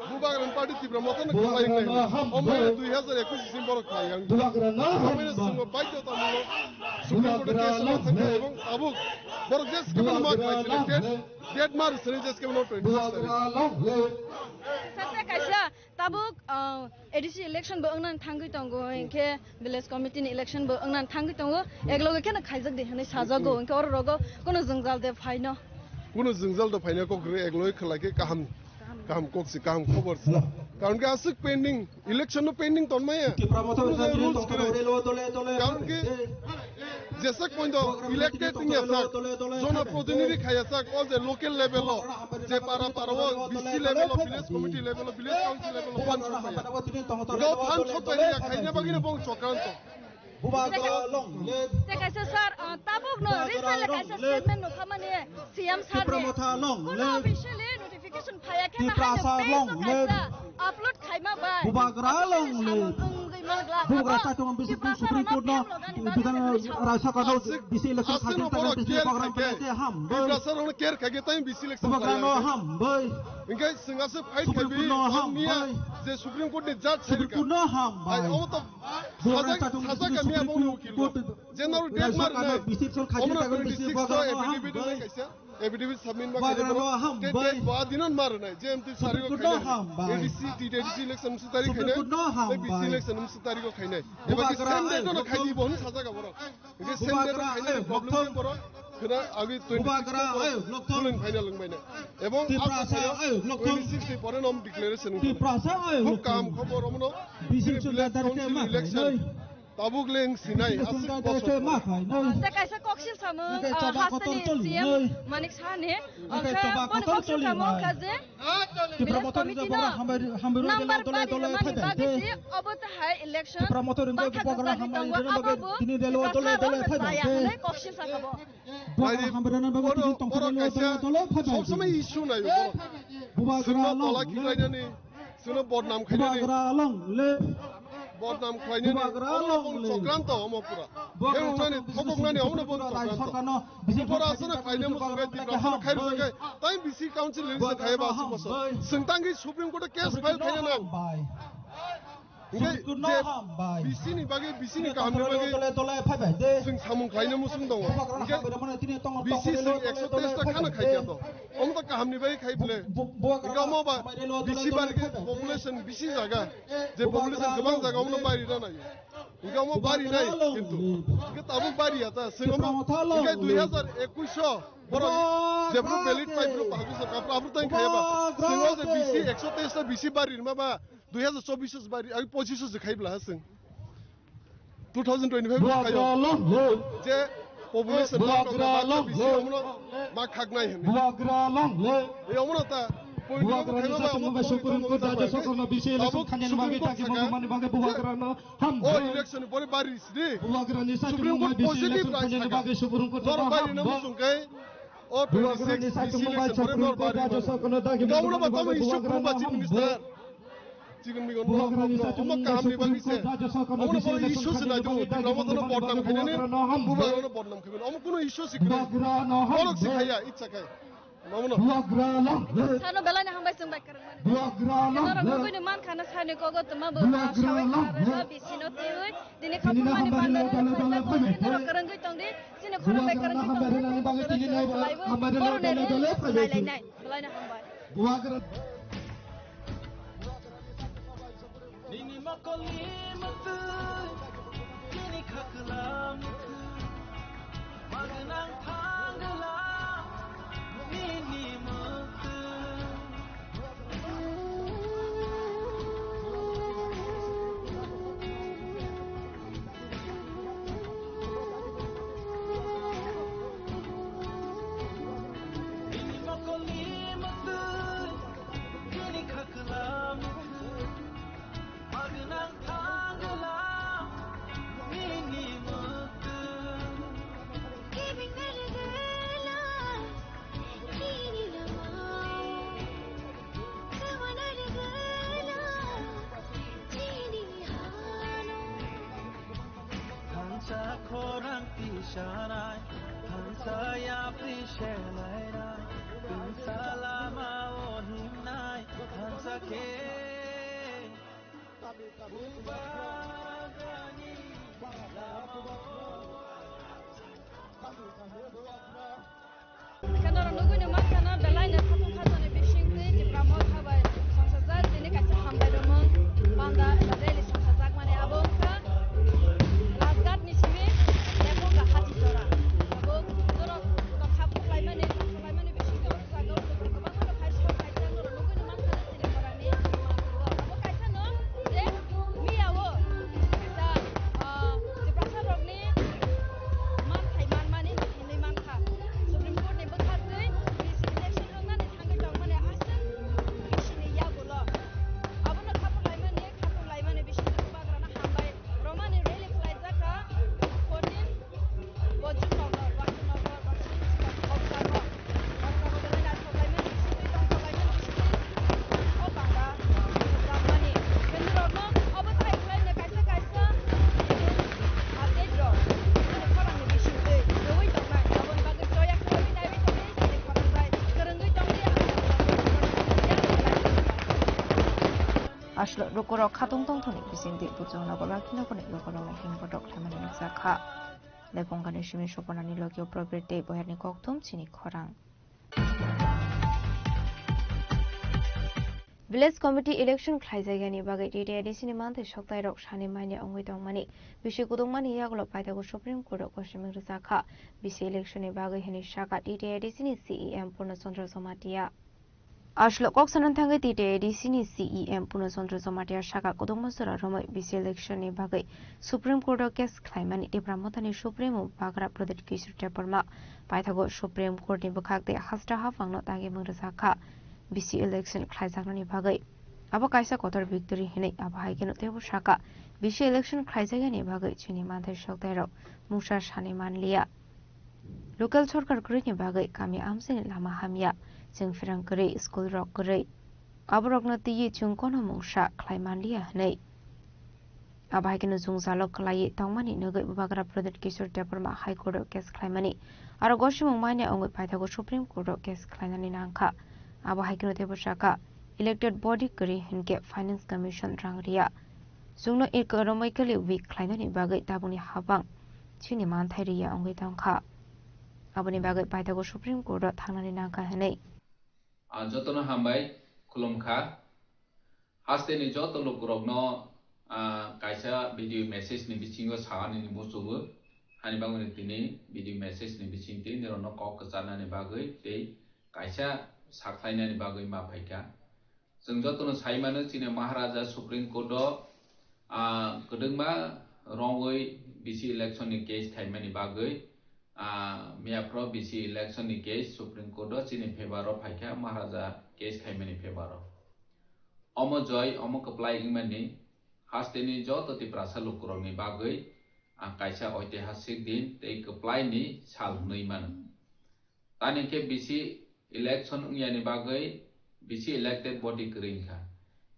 Bubagrani party Tipra Motha no kwplai wngnai. Omo dui hazar ekush simi borok khlai yang. Omo no chwng baidhota mulo Supreme Court o case no thangkha ebong tabuk borok je skebo no ma khlai selected, date ma rwsani je skebo no twenty six tarik. Sir, kaisa Tabuk, ah, A D C election bo wngnani thangwi tongo, hinkhe village committee ni election bo wngnani thangwi tongo, ekloge kheno khaijak di hinwi sajago, hinkhe oro rogo kono jwngjal de phaino. Kono jwngjal de phaino kok rw ekloge khlai khe kaham, kaham kok se, kaham khobor se. Karon khe aswk pending, election no pending tonmaya. Kono rules kwrwi. Karon khe Jeswk poito elected wngya sak, jonoprotinidhi khaya sak, o je local level o, je para para o, B C level o, village committee level o, village council level o, panchayat ya. Bo panchayat ya khaina bagwino bo chokranto. Te kaisa sir, ah, tabuk no recently kaisa statement no khamani C M sir ni. Kono officially notification Notification phaiya khe Tiprasa long live. Upload khaima bai. Bubagra long live. Bubagra chatung bisi Supreme Court no bidan raisa kano bisi election khaji tagan bisi program khaikhe. Tiprasa rong care khaikhe tai bisi election Bubagra no ham bai. Engkai sengase fight khabi no ham bai. Je Supreme Court ni judge Supreme Court no ham bai. Omo to Bubagra chatung bisi Supreme Court. General date mar na. Bisi election khaji tagan bisi program no ham bai. Affidavit submit ma khaidi borok. Te date bo adino ma rwnai. J M T sari go khainai. A D C, T D C election msu tari khainai. A B C election msu tari go khainai. Eba ki same date no khaidi bo hwn sajak borok. Ege same date no khainai problem borok. Khna agi twenty six no final wngbainai. Ebong twenty six ni pore nom declaration wngbainai. Khub kaham khobor omono. Village council election. Tabuk leng sinai aswk bosor. Tei kaisa koksil samung, ah, hasteni C M Manik Saha ni. Oke, boni koksil samung kha je village committee no number bari rwmani bagwi se obo tahai election bathajak jagwi tongo, abo bo Tiprasa rok no chaya hwnwi koksil sakha bo. Borok kaisa sob somoi issue naio borok. Chwngno tola khiklainani. Chwngno bodnam khainani. Bubagra long live. Bodnam khlainani. Bubagra long live. Chokranto omo pura. Bubagra chokranto. Thokoknani omo no bo chokranto. Rai sorkarno B J P sorkarno khaina muchung khe Tiprasa no khai rwkha khe tai B C council election khaiya ba aswk bosor. Chwng tangwi Supreme Court o case file khaina nang. Hinkhe je B C ni bagwi, B C ni kaham ni bagwi chwng samung khlaina muchung tongo. Hinkhe B C chwng ekso teis ta khana khai kha to. Omo to kaham ni bai khai bole. Hinkhe omo ba B C bari khe population B C jaga, je population kwbang jaga omo no bari rw nai. Hinkhe omo bari nai kintu. Hinkhe tabuk bari ya ta. Chwng omo hinkhe dui hazar ekush o borok jebru valid pai bru pagu sa kapra abru tang khaya ba. Chwng o je B C ekso teis ta B C bari ma ba dui hazar chobbish bari agi pochish se khai bla ha chwng. Two thousand twenty-five bubagra long live. Je population bubagra long live. Ma khaknai hwnwi. Bubagra long live. Ei omono ta bubagra ni sachung bai Supreme Court judge sokorno B C election khainani bagwi taki mangmani bagwi bubagra no ham. O election ni pore bari sidi. Bubagra ni sachung bai B C election khainani bagwi Supreme Court no ham. O bubagra ni sachung bai Supreme Court judge sokorno taki mangmani bagwi bubagra no ham. Chigon migon omo kaham ni bagwi se. Omo no issue se nai do. Omo no bodnam khainani. Bubagra no bodnam khainani. Omo kuno issue se kwrwi. Borok se khaiya, itsa khai. Omo no. Sano belai no hambai chwng bai kwrwngmani. Norok nugwi no man khana sani kogo tuma bo sawi kharwi ba bisino twiwi. Tini khapumani panda no khajak bo tini norok kwrwngwi tongdi. Chini khorok bai kwrwngwi tongdi. Borok ni rwngthok khlaiwi. Belai no hambai. Nini mokolni mwktwi, nini khakla mwktwi, magwnang thangla nini mwktwi. Nini mokolni mwktwi, nini khakla mwktwi, magwnang thangla nini mwktwi. Giving me the love, nini lama. Thansa khorang tisanai, thansa yapri selainai, thansa lama o himnai, thansa khe. Bubagrani lama o. Khe norok nugwi no mankha na, belai no khatung khajani bisingtwi Tipra Motha bai songchajak, tini kaisa hambai rwmung panda eba rally songchajak mani abo wngkha Rajghat ni simi Lekoga Hati Jora. Abo norok tongkha buklaimani, buklaimani bisingtwi o jaga o kwbangma no khai sok khai jak norok nugwi no mankha na chini borani. Abo kaisa no je miya o kaisa, ah, Tiprasa rokni Aswk lukurok khatung tongthokni bisingtwi buchung nogo bakhi nokoni lukurokno himbotok khlaimani nukjakha. Lephungkani simi soponani logio Probir tei Boyarni kokthum chini khorang. Village Committee election khlaijakya ni bagwi T T A D C ni manthai soktairok sani manya wngwi tongmani bisi kudukmani yagulo paithago Supreme Court o gosiming rwjakha. Bisi election ni bagwi hwnwi sakha T T A D C ni C E M Purno Chandra Jamatia. Aswk kok sanani thangwi T T A D C ni C E M Purno Chandra Jamatia sakha kudukma jora romwi bisi election ni bagwi Supreme Court o case khlaimani Tipra Mothani Supremo Bagra Pradyut Kishore Debbarma paithago Supreme Court ni bwkhak tei hasta haphangno dagi mung rwjakha bisi election khlaijaknani bagwi. Abo kaisa kotor victory hinwi abo hai kheno teibo sakha bisi election khlaijakya ni bagwi chini manthai soktairok mungsa sani manliya. Local sorkar kwrwini bagwi kami amchaini lama hamya, chwng pherang kwrwi, school rok kwrwi. Aborokno twiwi chwng kono mungsa khlai manliya hwnwi. Abo hai kheno jwngjalo kwlaiwi tongmani nugwi Bubagra Pradyut Kishore Debbarma High Court o case khlaimani aro gosimung manya wngwi paithago Supreme Court o case khlainani nangkha. Abo hai kheno teibo sakha elected body kwrwi hinkhe Finance Commission rang riya. Chwngno economically weak khlainani bagwi tabukni habang chini manthai riya wngwi tongkha. Aboni bagwi paithago Supreme Court o thangnani nangkha hwnwi. Ah, jotono hambai khulumkha. Hasteni joto lukurokno, ah, kaisa video message ni bisingo saganini muchugo. Hani bagwini tini video message ni bisingtwi nirokno kok kwcharnani bagwi tei kaisa sakhlainani bagwi ma phaikha. Chwng jotono sai mano, chini Maharaja Supreme Court o, ah, kwdwkma rongwi bisi election ni case khaimani bagwi, ah, miyaphro bisi election ni case Supreme Court o chini favor o phaikha, Maharaja case khaimani favor o. Omo joy, omo kwplai wngmani hasteni joto Tiprasa lukurokni bagwi, ah, kaisa oitihasik din tei kwplaini sal hwnwi mano. Tani khe bisi election wngyani bagwi bisi elected body kwrwi wngkha.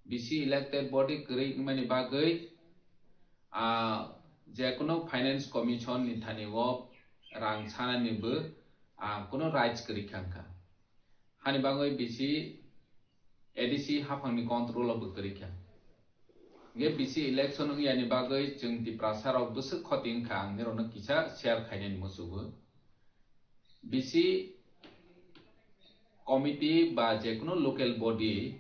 Bisi elected body kwrwi wngmani bagwi, ah, jekunu Finance Commission ni thani o rang sanani bo, ah, kunu rights kwrwi kha wngkha. Hani bagwi bisi A D C haphangni control o bo kwrwi kha. Hingke bisi election wngyani bagwi chwng Tiprasa rok bwswk khoti wngkha, ang nirokno kisa share khainani muchugo. Bisi committee ba jekunu local body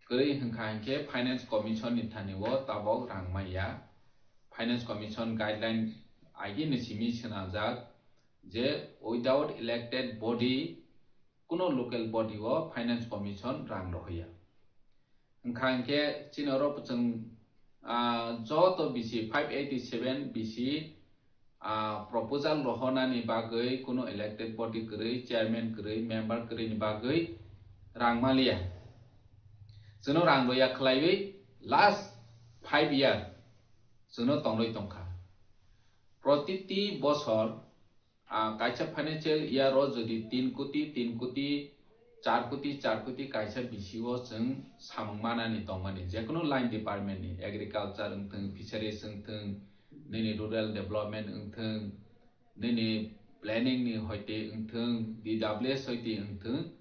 kwrwi hwnkha hinkhe Finance Commission ni thani o tabok rang maya. Finance Commission guideline agini simi swnamjak je without elected body kuno local body o Finance Commission rang rohoya. Wngkha hinkhe chini oro chwng, ah, joto bisi five eighty seven bisi, ah, proposal rohonani bagwi kuno elected body kwrwi, chairman kwrwi, member kwrwini bagwi rang maliya. Chwngno rang roya khwlaiwi last five year chwngno tongwi tongkha. Protiti bosor, ah, kaisa financial year o jodi tin koti, tin koti, char koti, char koti kaisa bisi o chwng samung manani tongmani, jekunu line department ni, agriculture wngthwng, fisheries wngthwng, nini rural development wngthwng, nini planning ni hoite wngthwng, D W S hoite wngthwng,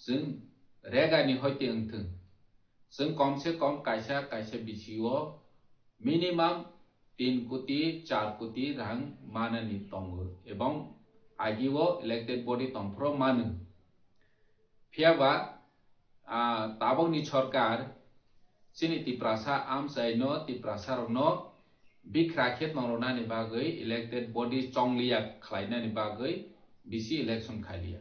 chwng rega ni hoite wngthwng, chwng kom se kom kaisa kaisa bisi o minimum tin koti, char koti rang manani tongo, ebong agi o elected body tongphuru mano. Phiya ba, ah, tabokni sorkar chini Tiprasa amchaino, Tiprasa rokno bikra khe tongronani bagwi elected body chongliya khlainani bagwi bisi election khailiya.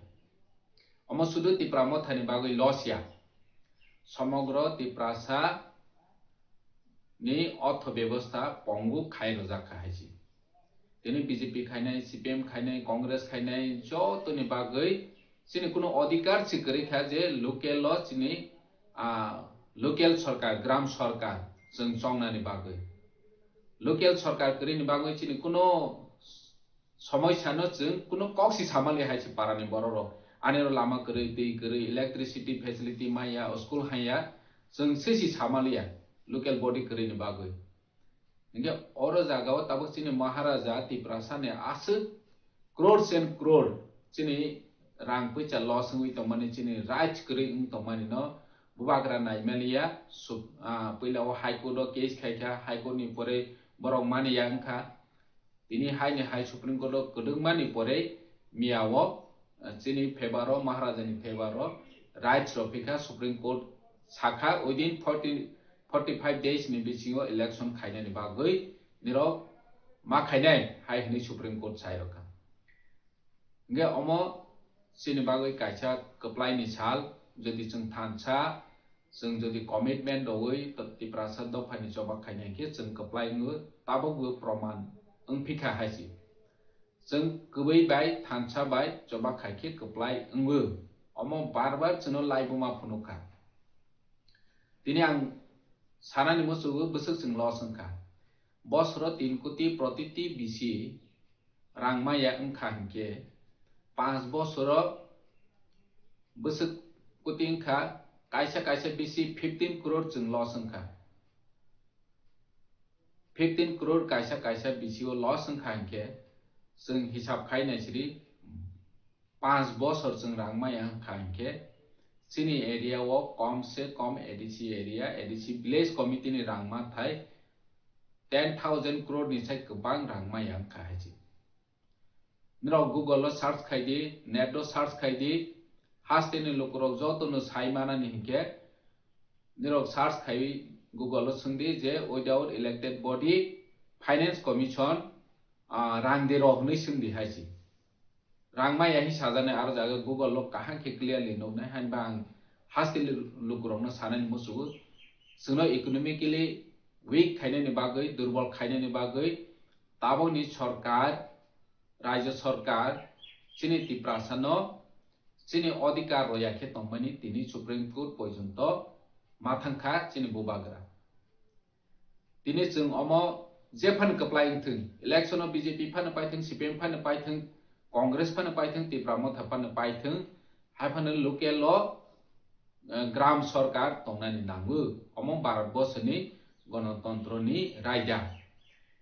Omo sudu Tipra Mothani bagwi loss ya. Somogro Tiprasa ni ortho bebostha pongu khai rwjak kha hai se. Tini B J P khainai, C P M khainai, Congress khainai, jotoni bagwi chini kuno odhikar se kwrwi kha je local o chini, ah, local sorkar, gram sorkar chwng chongnani bagwi. Local sorkar kwrwini bagwi chini kuno somosya no chwng kuno kok si samali hai se para ni borok rok. Ani ro lama kwrwi, twi kwrwi, electricity facility maya, school haya, chwng se si samaliya local body kwrwini bagwi. Hinkhe oro jaga o tabuk chini Maharaja Tiprasa ni aswk crores and crore chini rang puisa loss wngwi tongmani, chini rights kwrwi wng tongmani no Bubagra naimaliya, sup-, ah, puila o High Court o case khaikha, High Court ni pore borok maniya wngkha. Tini hai ni hai Supreme Court o kwdwkma ni pore miya o, ah, chini favor o, Maharaja ni favor o rights rok phikha, Supreme Court sakha within forty, forty five days ni bisingo election khainani bagwi nirok ma khainai hai hwnwi Supreme Court sai rokha. Hingke omo chini bagwi kaisa kwplai ni sal, jodi chwng thansa, chwng jodi commitment rogwi to-, Tiprasa dophani choba khainai khe chwng kwplai wngo, tabukbo proman wngphikha hai se. Chwng kwbwi bai thansa bai choba khai khe kwplai wngo. Omo bar bar chwngno laibuma phunukha. Tini ang sanani muchugo bwswk chwng loss wngkha. Bosoro tin koti protiti bisi rang maya wngkha hinkhe, panch bosoro bwswk koti wngkha, kaisa kaisa bisi fifteen crore chwng loss wngkha. Fifteen crore kaisa kaisa bisi o loss wngkha hinkhe, chwng hisab khai naisiri, panch bosor chwng rang maya wngkha hinkhe, chini area o kom se kom A D C area, A D C village committee ni rang mathai ten thousand crore ni sai kwbang rang maya wngkha hai se. Norok Google o search khai di, net o search khai di, haste ni lukurok joto no sai manani hinkhe, norok search khai Google o swng di je without elected body, finance commission, ah, rang de rok hwnwi swng di hai se. Rang maya hi sajani aro jaga Google o kaham khe clearly nuknai, hainba ang haste lukurokno sanani muchugo. Chwngno economically weak khainani bagwi, durbol khainani bagwi tabukni sorkar, rajya sorkar chini Tiprasano chini odhikar roya khe tongmani tini Supreme Court porjonto ma thangkha chini bubagra. Tini chwng omo je phano kwplai wngthwng, election o B J P phano paithwng, C P M phano paithwng, Congress phano paithwng, Tipra Motha phano paithwng, hai phano local o, eh, gram sorkar tongnani nango. Omo Bharat borsoni gonotontro ni raida.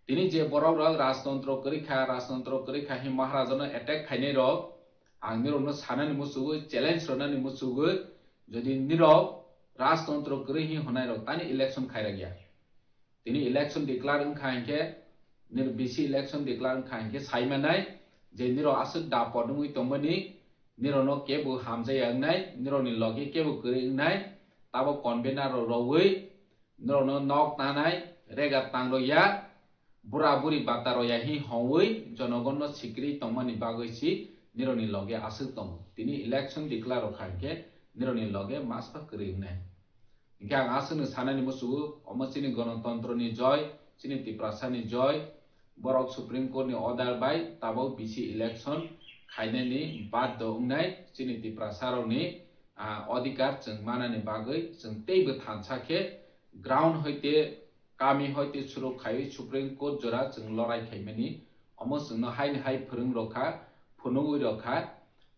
Tini je borok rok rajtontro kwrwi kha, rajtontro kwrwi kha hin Maharaja no attack khainai rok, ang nirok no sanani muchugo, challenge rwnani muchugo, jodi nirok rajtontro kwrwi hin hwnai rok tani election khairok ya. Tini election declare wngkha hinkhe, nirok bisi election declare wngkha hinkhe sai manai je nirok aswk dapot wngwi tongmani, nirokno kebo hamjaya wngnai, nirokni logi kebo kwrwi wngnai, tabok convener rok rogwi nirokno nok tanai, rega tang rok ya, bura buri bata rok ya hi hongwi jonogonno sikri tongmani bagwi si nirokni loge aswk tongo. Tini election declare rok kha hinkhe nirokni loge maspa kwrwi wngnai. Hinkhe ang aswkno sanani muchugo, omo chini gonotontro ni joy, chini Tiprasa ni joy, borok Supreme Court ni order bai tabok bisi election khainani baddo wngnai chini Tiprasa rokni, ah, odhikar chwng manani bagwi chwng teibo thansa khe ground hoite, kami hoite suruk khaiwi Supreme Court jora chwng lorai khaimani. Omo chwngno haini hai phwrwng rokha, phunugwi rokha.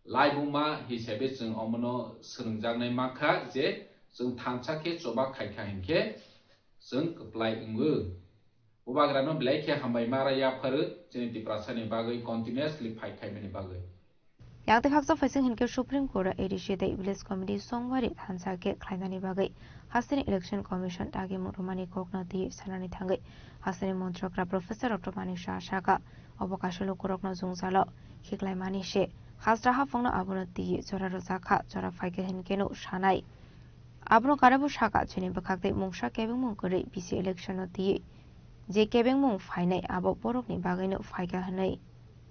Laibuma hisabe chwng omono swrwngjaknai mankha je chwng thansa khe choba khaikha hinkhe chwng kwplai wngo. Bubagrano belai khe hambai ma ra yapharu chini Tiprasani bagwi continuously fight khaimani bagwi. Yang twi haksa phaising hinkhe Supreme Court o A D C tei Village Committee songwari thansa khe khlainani bagwi hasteni Election Commission dagimung rwmani kokno twiwi sanani thangwi hasteni montrokra Professor Doctor Manik Saha sakha, obo kaisa lukurokno jwngjalo khiklaimani se, hasta haphangno abono twiwi jora rwjakha, jora phaikha hinkheno sanai. Abono karabo sakha, chini bwkhak tei mungsa kebengmung kwrwi bisi election no twiwi je kebengmung phainai abo borokni bagwino phaikha hwnwi.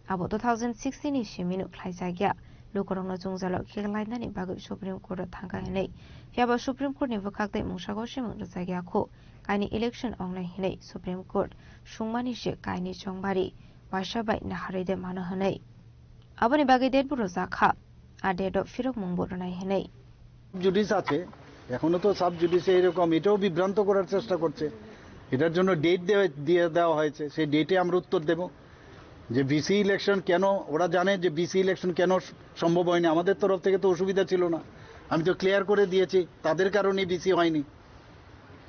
Abo two thousand sixteen ni simino khlaijakya, lukurokno jwngjalo khiklainani bagwi Supreme Court o thangkha hwnwi. Phiyaba Supreme Court ni bwkhak tei mungsa gosimung rwjakya kho, kaini election ongnai hwnwi Supreme Court sungmani se kaini chongbari waisa bai naharwi de mano hwnwi. Aboni bagwi date bo rwjakha, a date o phirokmung bo rwnai hwnwi. Judice আছে, এখনো তো সাব জুডিসে এরকম, এটাও বিভ্রান্ত করার চেষ্টা করছে। এটার জন্য ডেট দেওয়া, দিয়ে দেওয়া হয়েছে, সেই ডেটে আমরা উত্তর দেব যে ভিসি ইলেকশন কেন, ওরা জানে যে ভিসি ইলেকশন কেন সম্ভব হয়নি, আমাদের তরফ থেকে তো অসুবিধা ছিল না, আমি তো ক্লিয়ার করে দিয়েছি তাদের কারণে ভিসি হয়নি।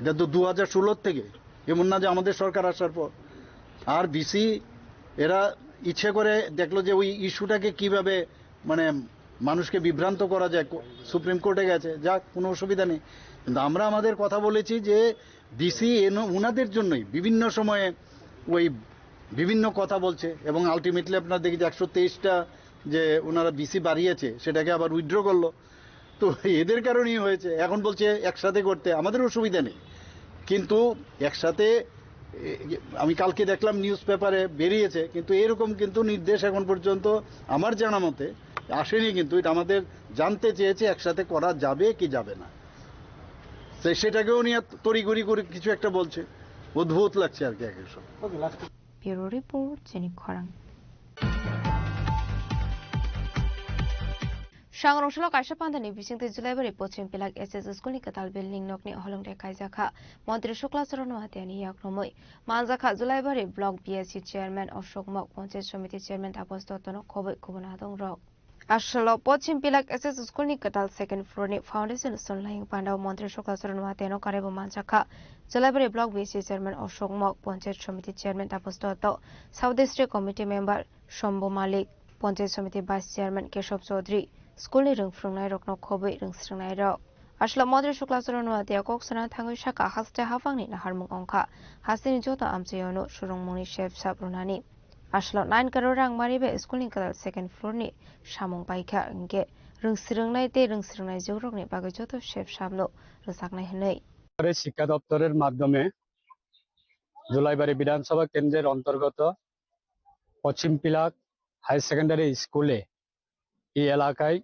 এটা তো দু হাজার ষোলোর থেকে, এমন না যে আমাদের সরকার আসার পর। আর ভিসি এরা ইচ্ছে করে দেখলো যে ওই ইস্যুটাকে কিভাবে মানে মানুষকে বিভ্রান্ত করা যায়। কো-, সুপ্রিম কোর্টে গেছে, যাক, কোনো অসুবিধা নেই। কিন্তু আমরা আমাদের কথা বলেছি যে ডিসি এন-, ওনাদের জন্যই বিভিন্ন সময়ে ওই বিভিন্ন কথা বলছে এবং আলটিমেটলি আপনারা দেখি যে একশো তেইশটা যে ওনারা ডিসি বাড়িয়েছে, সেটাকে আবার উইথড্র করলো। তো এদের কারণেই হয়েছে। এখন বলছে একসাথে করতে, আমাদের অসুবিধা নেই, কিন্তু একসাথে, এ, আমি কালকে দেখলাম নিউজ পেপারে বেরিয়েছে, কিন্তু এরকম কিন্তু নির্দেশ এখন পর্যন্ত আমার জানা মতে আসেনি। কিন্তু এটা আমাদের জানতে চেয়েছে একসাথে করা যাবে কি যাবে না, তো সেটাকেও নিয়ে তড়িঘড়ি করে কিছু একটা বলছে। অদ্ভুত লাগছে আর কি এক এক সময়। Bureau Report, Chini Khorang. Sangrong salo kaisa pandani bisingtwi Julaibari Pochim Pilak S S School ni kwtal building nokni holong de kaijak kha. Montri Shukla Charan Noatia ni yak romwi manjak kha Julaibari Block B S C Chairman Ashok Mok, Panchayat Samiti Chairman Tapas Dotto no khobwi kubun adong rok. Asalo Pochim Pilak S S School ni kwtal second floor ni foundation stone laying pandao Montri Shukla Charan Noatia no karwi bo manjak kha. Julaibari Block B S C Chairman Ashok Mok, Panchayat Samiti Chairman Tapas Dotto, Sub District Committee Member Shambhu Malik, Panchayat Samiti Vice Chairman Keshav Chaudhary, school ni rwng phrwngnairokno khobwi rwng swrwngnairok. Aswlao Montri Shukla Charan Noatia kok sana thangwi sakha, haste haphangni naharmung wngkha, hasteni joto amchaiono swrwngmungni sep sap rwnani. Aswlao nine crore rang mari bai school ni kwtal second floor ni samung paikha, hinkhe rwng swrwngnai tei rwng swrwngnai jokrokni bagwi joto sep sapno rwchapnai hwnwi. সরকারি শিক্ষা দপ্তরের মাধ্যমে জুলাইবাড়ি বিধানসভা কেন্দ্রের অন্তর্গত পশ্চিম Pilak high secondary স্কুলে এই এলাকায়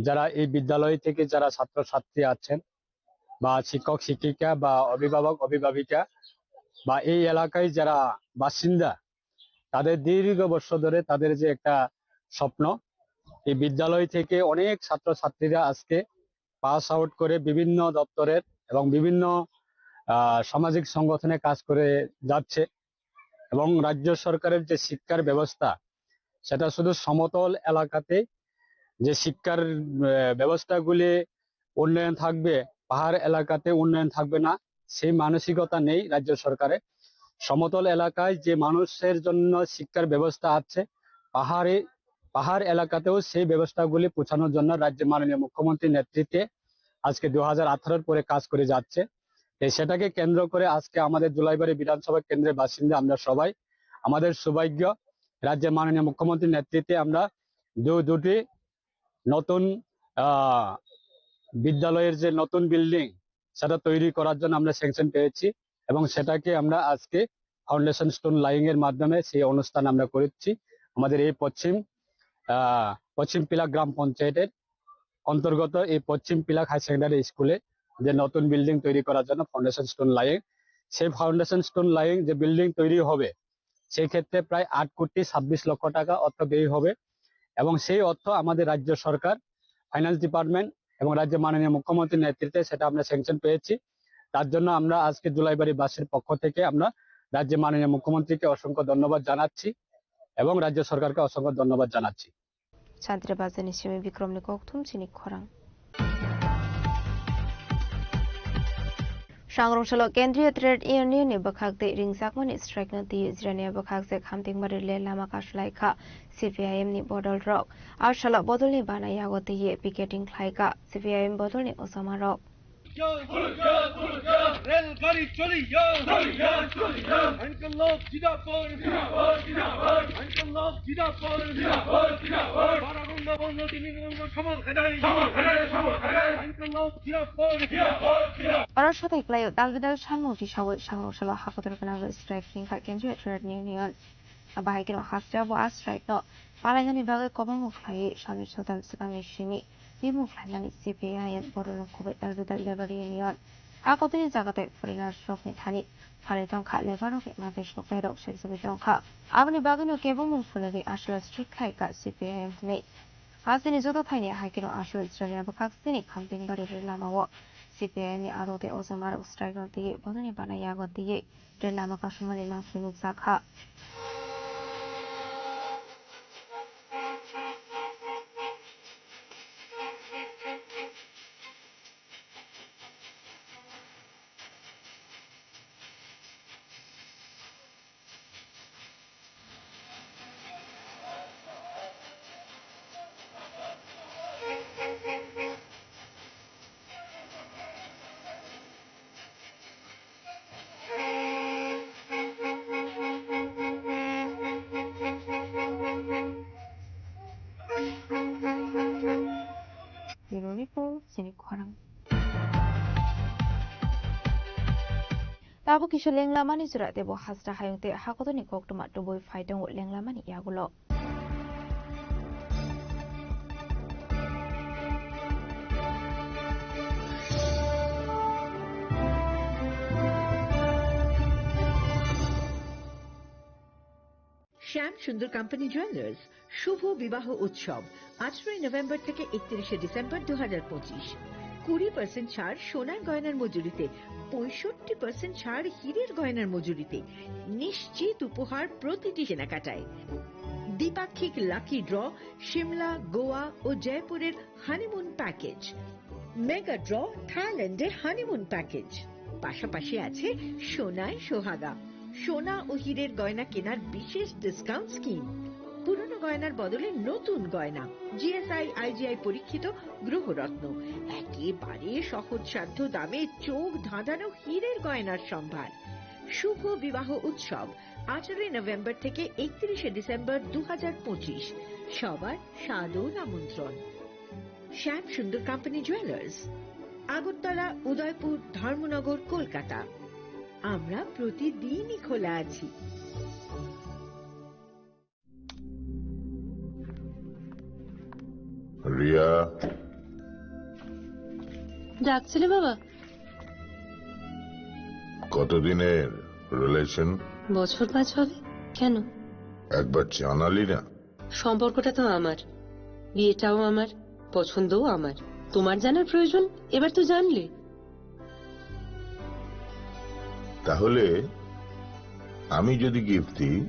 যারা এই বিদ্যালয় থেকে যারা ছাত্রছাত্রী আছেন বা শিক্ষক শিক্ষিকা বা অভিভাবক অভিভাবিকা বা এই এলাকায় যারা বাসিন্দা, তাদের দীর্ঘ বর্ষ ধরে তাদের যে একটা স্বপ্ন, এই বিদ্যালয় থেকে অনেক ছাত্রছাত্রীরা আজকে পাস আউট করে বিভিন্ন দপ্তরের এবং বিভিন্ন আহ, সামাজিক সংগঠনে কাজ করে যাচ্ছে। এবং রাজ্য সরকারের যে শিক্ষার ব্যবস্থা, সেটা শুধু সমতল এলাকাতে যে শিক্ষার আহ, ব্যবস্থাগুলি উন্নয়ন থাকবে, পাহাড় এলাকাতে উন্নয়ন থাকবে না, সেই মানসিকতা নেই রাজ্য সরকারের। সমতল এলাকায় যে মানুষের জন্য শিক্ষার ব্যবস্থা আছে, পাহাড়ে, পাহাড় এলাকাতেও সেই ব্যবস্থাগুলি পৌঁছানোর জন্য রাজ্যের মাননীয় মুখ্যমন্ত্রীর নেতৃত্বে আজকে দু হাজার আঠারোর পরে কাজ করে যাচ্ছে। এই সেটাকে কেন্দ্র করে আজকে আমাদের দুলাইবাড়ি বিধানসভা কেন্দ্রের বাসিন্দা আমরা সবাই, আমাদের সৌভাগ্য, রাজ্যের মাননীয় মুখ্যমন্ত্রীর নেতৃত্বে আমরা দু-, দুটি নতুন, আহ, বিদ্যালয়ের যে নতুন বিল্ডিং, সেটা তৈরি করার জন্য আমরা স্যাংশন পেয়েছি এবং সেটাকে আমরা আজকে ফাউন্ডেশন স্টোন লাইং এর মাধ্যমে সেই অনুষ্ঠান আমরা করেছি। আমাদের এই পশ্চিম, আহ, পশ্চিম পিলাক গ্রাম পঞ্চায়েতের অন্তর্গত এই পশ্চিম পিলাক হাই সেকেন্ডারি স্কুলে যে নতুন বিল্ডিং তৈরি করার জন্য ফাউন্ডেশন স্টোন লাইং, সেই ফাউন্ডেশন স্টোন লাইং যে বিল্ডিং তৈরি হবে, সেই ক্ষেত্রে প্রায় আট কোটি ছাব্বিশ লক্ষ টাকা অর্থ ব্যয় হবে এবং সেই অর্থ আমাদের রাজ্য সরকার, ফাইন্যান্স ডিপার্টমেন্ট এবং রাজ্যের মাননীয় মুখ্যমন্ত্রীর নেতৃত্বে সেটা আমরা স্যাংশন পেয়েছি। তার জন্য আমরা আজকে দুলাইবাড়িবাসীর পক্ষ থেকে আমরা রাজ্যের মাননীয় মুখ্যমন্ত্রীকে অসংখ্য ধন্যবাদ জানাচ্ছি এবং রাজ্য সরকারকে অসংখ্য ধন্যবাদ জানাচ্ছি। Chantri Bazar ni simi Bikrom ni kokthum chini khorang. Sangrong salo Kendriya Trade Union ni bwkhak tei ringjakmani strike no twi Jirania bwkhak se Khamtingbari le lama kasulai kha C P I M ni bodol rok. A salo bodol ni bana yago twi picketing khlai kha C P I M bodol ni osama rok. রেলগাড়ি চলিয়া, চলিয়া, চলিয়া। আঙ্কেল লোক জিন্দাবাদ, জিন্দাবাদ, জিন্দাবাদ। আঙ্কেল লোক জিন্দাবাদ, জিন্দাবাদ, জিন্দাবাদ। বারাগুন্ডা বন্ধ, তিন নম্বর সমর খেদাই, সমর খেদাই, সমর খেদাই। আঙ্কেল লোক জিন্দাবাদ, জিন্দাবাদ, জিন্দাবাদ। Oro sotai klaio, dal bidal salmung tisawi sangrong salo hakotor gwnang strike hwnkha Kendriya Trade Union. Bahai khe no haste bo a strike no palainani bagwi kwbangma khlaiwi sani sotal swkangni simi timo khlainani C P I M borok rok khobwi Elbida Labour Union. A kotini jaga tei foreigners rokni thani phalwi tongkha, labour rokni mate soknairok swijagwi tongkha. Aboni bagwino kebo mung phunugwi aswk strike khlaikha C P I M hwnwi. Hasteni joto thaini hai kheno aswk Israel bwkhak chini Khamtingbari lamao C P I M ni aro tei ojamarok strike no twiwi bodolni bana yago twiwi. Tei lama kasamani mangpili nukjakha. Chini khorang. Tabuk kisa lenglamani jora tebo hasra hayung tei hakotorni koktwma tubui phai tongo lenglamani yagulo. শ্যাম সুন্দর company jewellers শুভ বিবাহ উৎসব আঠারোই নভেম্বর থেকে একত্রিশে ডিসেম্বর দু হাজার পঁচিশ। কুড়ি পার্সেন্ট ছাড় সোনার গয়নার মজুরিতে, পঁয়ষট্টি পার্সেন্ট ছাড় হীরের গয়নার মজুরিতে। নিশ্চিত উপহার প্রতিটি কেনাকাটায়। দ্বিপাক্ষিক লাকি ড্র, সিমলা, গোয়া ও জয়পুরের হানিমুন প্যাকেজ। মেগা ড্র, থাইল্যান্ডে হানিমুন প্যাকেজ। পাশাপাশি আছে সোনায় সোহাগা, সোনা ও হীরের গয়না কেনার বিশেষ ডিসকাউন্ট স্কিম। পুরনো গয়নার বদলে নতুন গয়না, জিএসআই, আইজিআই পরীক্ষিত গ্রহরত্ন। একেবারে সহজসাধ্য দামে চোখ ধাঁধানো হীরের গয়নার সম্ভার। শুভ বিবাহ উৎসব আঠারোই নভেম্বর থেকে একত্রিশে ডিসেম্বর দু হাজার পঁচিশ। সবার সাদর আমন্ত্রণ। শ্যাম সুন্দর কোম্পানি জুয়েলার্স, আগরতলা, উদয়পুর, ধর্মনগর, কলকাতা। আমরা প্রতিদিনই খোলা আছি। রিয়া। ডাকছিলে বাবা? কতদিনের রিলেশন? বছর পাঁচ হবে। কেন? একবার জানালি না। সম্পর্কটা তো আমার, বিয়েটাও আমার, পছন্দও আমার। তোমার জানার প্রয়োজন, এবার তো জানলে। তাহলে আমি যদি গিফট দিই,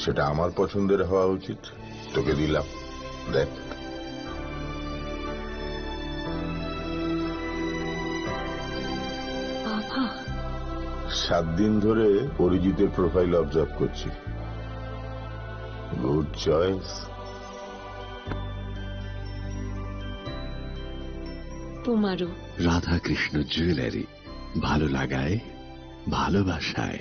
সেটা আমার পছন্দের হওয়া উচিত। তোকে দিলাম, দেখ। বাবা। সাত দিন ধরে অরিজিতের প্রোফাইল অবজার্ভ করছি। Good choice. তোমারও। রাধাকৃষ্ণ জুয়েলারি, ভালো লাগায় ভালোবাসায়।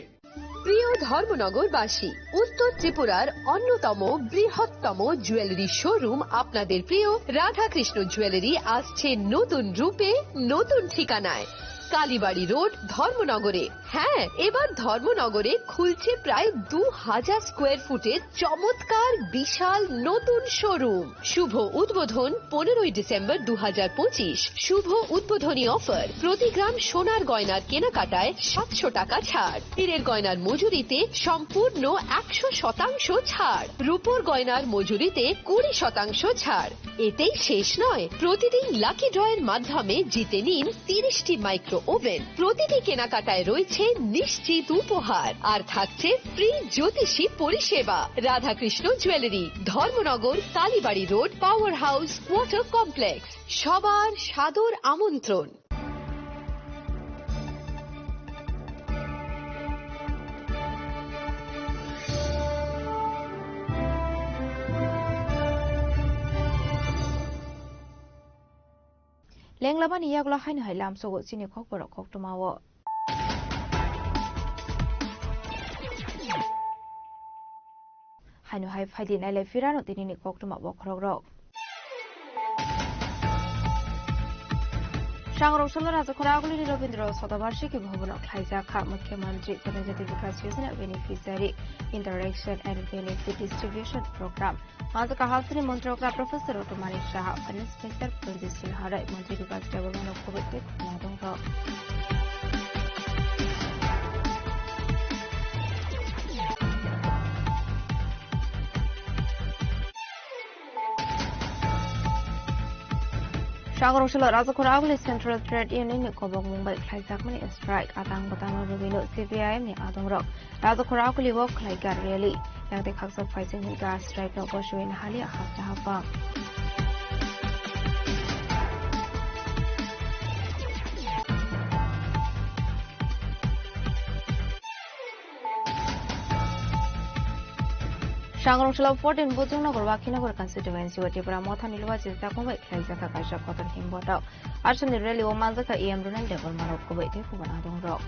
প্রিয় ধর্মনগরবাসী, উত্তর ত্রিপুরার অন্যতম বৃহত্তম জুয়েলারি শোরুম আপনাদের প্রিয় রাধাকৃষ্ণ জুয়েলারি আসছে নতুন রূপে, নতুন ঠিকানায়। কালীবাড়ি রোড, ধর্মনগরে। হ্যাঁ, এবার ধর্মনগরে খুলছে প্রায় দু হাজার স্কোয়ার ফুটের চমৎকার বিশাল নতুন শোরুম। শুভ উদ্বোধন পনেরোই ডিসেম্বর দু হাজার পঁচিশ। শুভ উদ্বোধনী অফার, প্রতি গ্রাম সোনার গয়নার কেনাকাটায় সাতশো টাকা ছাড়, হীরের গয়নার মজুরিতে সম্পূর্ণ একশো শতাংশ ছাড়, রূপোর গয়নার মজুরিতে কুড়ি শতাংশ ছাড়। এতেই শেষ নয়, প্রতিদিন লাকি ড্রয়ের মাধ্যমে জিতে নিন তিরিশটি মাইক্রো ওভেন। প্রতিটি কেনাকাটায় রয়েছে নিশ্চিত উপহার, আর থাকছে ফ্রি জ্যোতিষী পরিষেবা। Radhakrishna jewellery, Dharmanagar, Kalibari road, power house, water complex. সবার সাদর আমন্ত্রণ। Lenglamani yagulo haino hai lamsogo chini kokborok koktwmao. Haino hai phaidi nailai phirano tinini koktwma bokhorokrok. Sangrong salo Rajakhor Agulini Rabindra Sotobarshiki Bhabono khlaijak kha Mukhyamantri Janajati Vikas Yojana Beneficiary Interaction and Benefit Distribution Program. Manjak kaham sini Montri Okra Professor Dr. Manik Saha, Finance Minister Pradyot Sinha, Rai Montri Vikas Debbarma no kubui tei khumna dongkha. Sangrong salo Rajakhor Aguli Central Trade Union ni kobok mung bai khlaijakmani strike, atang bwtangno rwgwino C P I M ni adongrok. Rajakhor Aguli o khlaikha rally. Yang tei khaksa phaising hwnkha strike no goswi nahali hapta hapang. Sangrong salo fourteen Bojongnagar Wakhinagar constituency o Tipra Mothani Luwa Chwng Chakmung bai khlaijakha kaisa kotor himbotok. Aswkni rally o manjakha E M Runal Debbarma rok kubui tei kubun adongrok.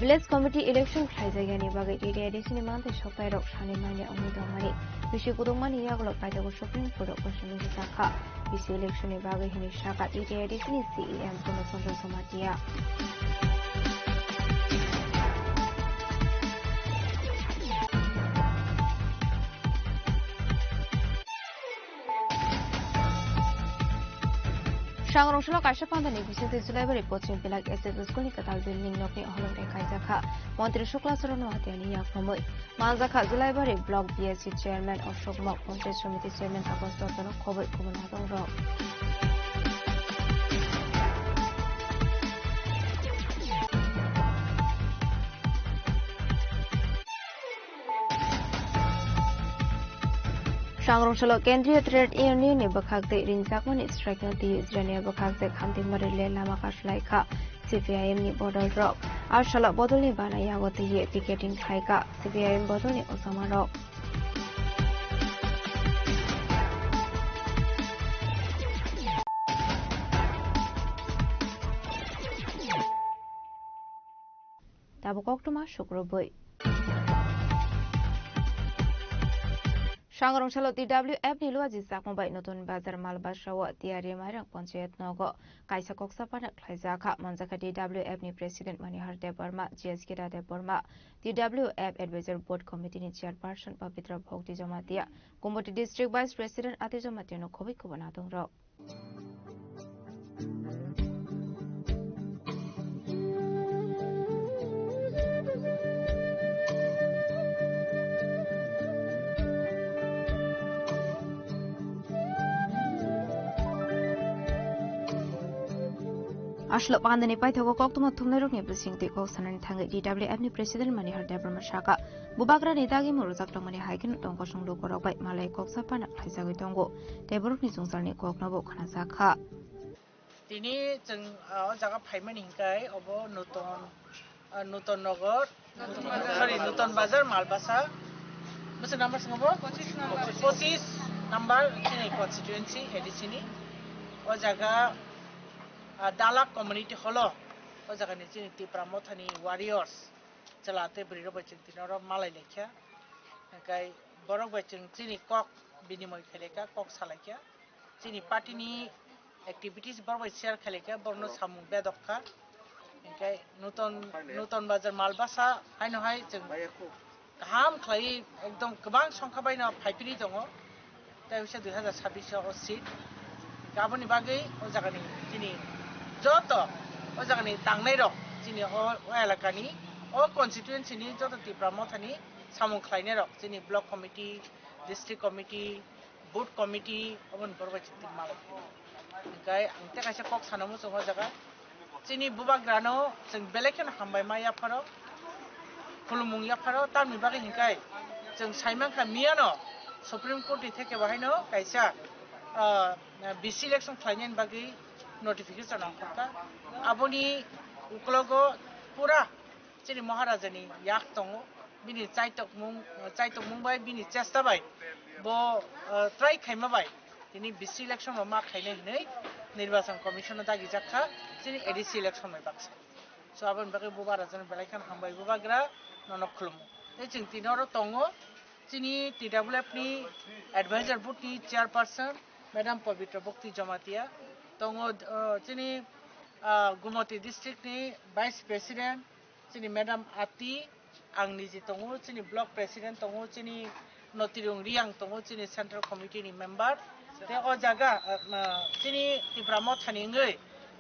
Village Committee election khlaijakya ni bagwi T T A D C ni manthai soktairok sanwi manya wngwi tongmani bisi kudukmani yagulo paithago Supreme Court o kosono hijakha. Bisi election ni bagwi hwnwi sakha T T A D C ni C E M Purno Chandra Jamatia. Sangrong salo kaisa pandani bisingtwi Julaibari Pochim Belak S S School ni kwtal building nokni holongthai kaijakha. Montri Shukla Charan Noatia ni yaphangwi manjakha Julaibari Block B S C Chairman Ashok Mok, Panchayat Samiti Chairman Agosto Tono khoboi kubun adongrok. Sangrong salo Kendriya Trade Union ni bwkhak tei rinjakmani strike no twi Israel ni bwkhak se khamti mari le lama kasulai kha C P I M ni bodol rok. A salo bodol ni bana yago twi picketing khai kha C P I M bodol ni osama rok. Tabuk koktwma sukrubwi. Sangrong salo T W F ni luaji chakma bai Nutun Bazar Malbasa o Tiyari Mairang Panchayat nogo kaisa koksa pana khlaijak kha. Manjakha T W F ni President Manihar Debbarma, G S Gita Debbarma, T W F Advisor Board Committee ni Chairperson Pabitra Bhakti Jamatia, Gumoti District Vice President Ati Jamatia no khoboi kubun adongrok. Aswk pandani paithago koktwma thumnairokni bisingtwi kok sanani thangwi D W F ni President Manihar Debbarma sakha, bubagrani dagimung rwjak tongmani hai kheno tongkosong lukurok bai malai koksa pana khlaijagwi tongo, tei borokni jwngjalni kokno bo khnajak kha. Tini chwng, ah, o jaga phaimani hinkhe obo Nuton, ah, Nuton Nogor, sorry, Nuton Bazar, Malbasa. Bwswk number swngo bo? Pochis number. Pochis number chini constituency A D C ni. O jaga, ah, Dalak Community Hall o. O jaga ni chini Tipra Mothani warriors. Chwla tei bwrwi rok bai chwng tini oro malai laikha. Hinkhe borok bai chwng chini kok binimoi khlai laikha, kok sa laikha. Chini party ni activities borok bai share khlai laikha, borokno samung bedok kha. Hinkhe Nuton, Nuton Bazar Malbasa haino hai chwng kaham khlai ekdom kwbang songkha bai no phaiphiri tongo. Tei wngkha dui hazar sabbish o seat. Aboni bagwi o jagani chini joto o jagani tangnai rok chini o, o elakani o constituency ni joto Tipra Mothani samung khlainai rok chini block committee, district committee, booth committee oboni borok bai chini malai. Hinkhe ang tei kaisa kok sana muchungo o jaga. Chini bubagrano chwng belai kheno hambai ma yapharo, khulumung yapharo, tamni bagwi hinkhe chwng saimankha miyano Supreme Court ni theke bo haino kaisa, ah, B C election khlainani bagwi notification ongkhorkha. Aboni uklogo pura chini Maharajani yak tongo, bini chaitokmung, chaitokmung bai, bini chesta bai, bo, ah, try khaima bai, tini B C election bo ma khainai hinwi Nirbachon Commission o dagijak kha, chini A D C election bai baksa. So, aboni bagwi bubagrano belai kheno hambai, bubagra nono khulumo. Tei chwng tini oro tongo, chini T W F ni Advisor Board ni Chairperson, Madam Pabitra Bhakti Jamatia, tongo, ah, chini, ah, Gumoti District ni Vice President, chini Madam Ati, ang niji tongo, chini Block President tongo, chini Notirung Riang tongo, chini Central Committee ni member. Tei o jaga, ah, chini Tipra Mothani wngwi,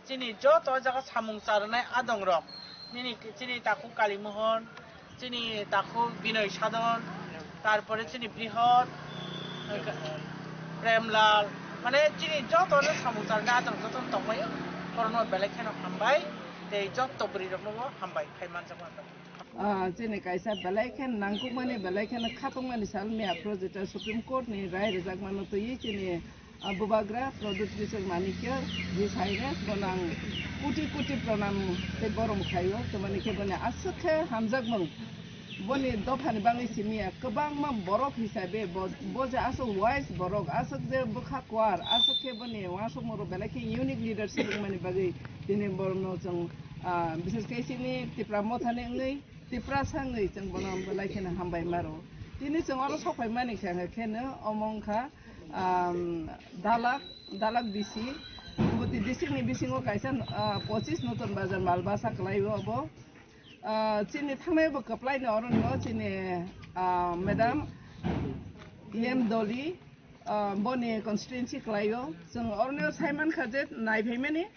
chini joto o jaga samung charwnai adongrok, nini, chini takhuk Kalimohon, chini takhuk Binoy Sadon, tarpore chini Brihot, Premlal, mane chini joto no samung charwnai adongrok joto no tongmai, borokno belai kheno hambai, tei joto bwrwi rokno bo hambai khai manjakma bagwi. Ah, chini kaisa belai khe nangkukmani, belai kheno khatungmani sal miya pro jeta Supreme Court ni rai rwjakmano twiwi chini, ah, bubagra Pradyut Kishore Manikya ji saine bono ang koti koti pranam tei borom khlaio. Tamani khe boni aswk khe hamjakmung, boni dophani bagwi simi ya kwbangma borok hisabe bo, bo je aswk wise borok, aswk je bwkha kwar, aswk khe boni uansukmung rok belai khe unique leadership wngmani bagwi tini borokno chwng Ah, bises khe chini Tipra Mothani wngwi, Tiprasa wngwi chwng bono belai kheno hambai maro. Tini chwng oro sok phaimani khe, khe kheno omo wngkha, ah, Dalak, Dalak B C, Bhuti district ni bisingo kaisa, ah, pochis Nutun Bazar Malbasa kwlaio obo. Ah, chini thangnai bo kwplaino oro no chini, ah, madam E M Doli, ah, boni constituency kwlaio. Chwng oro no sai mankha je nai phaimani.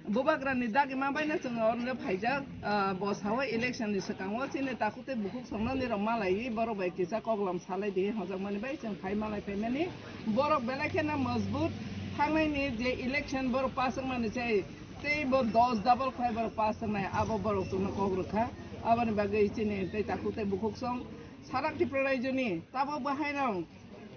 Bubagrani dagima baino chwng oroni phaijak, ah, bo sao election ni swkango chini takhuk tei bukhuk songno nirok malaiwi borok bai kisa koklam salai di hwnjakmani bai chwng phai malai phaimani. Borok belai kheno majbut thangnaini je election borok pass wngmani se tei bo dos double khlai borok pass wngnai abo borok chwngno kok rwkha. Aboni bagwi chini tei takhuk tei bukhuk song sarak Tripura raijoni tabok bo haino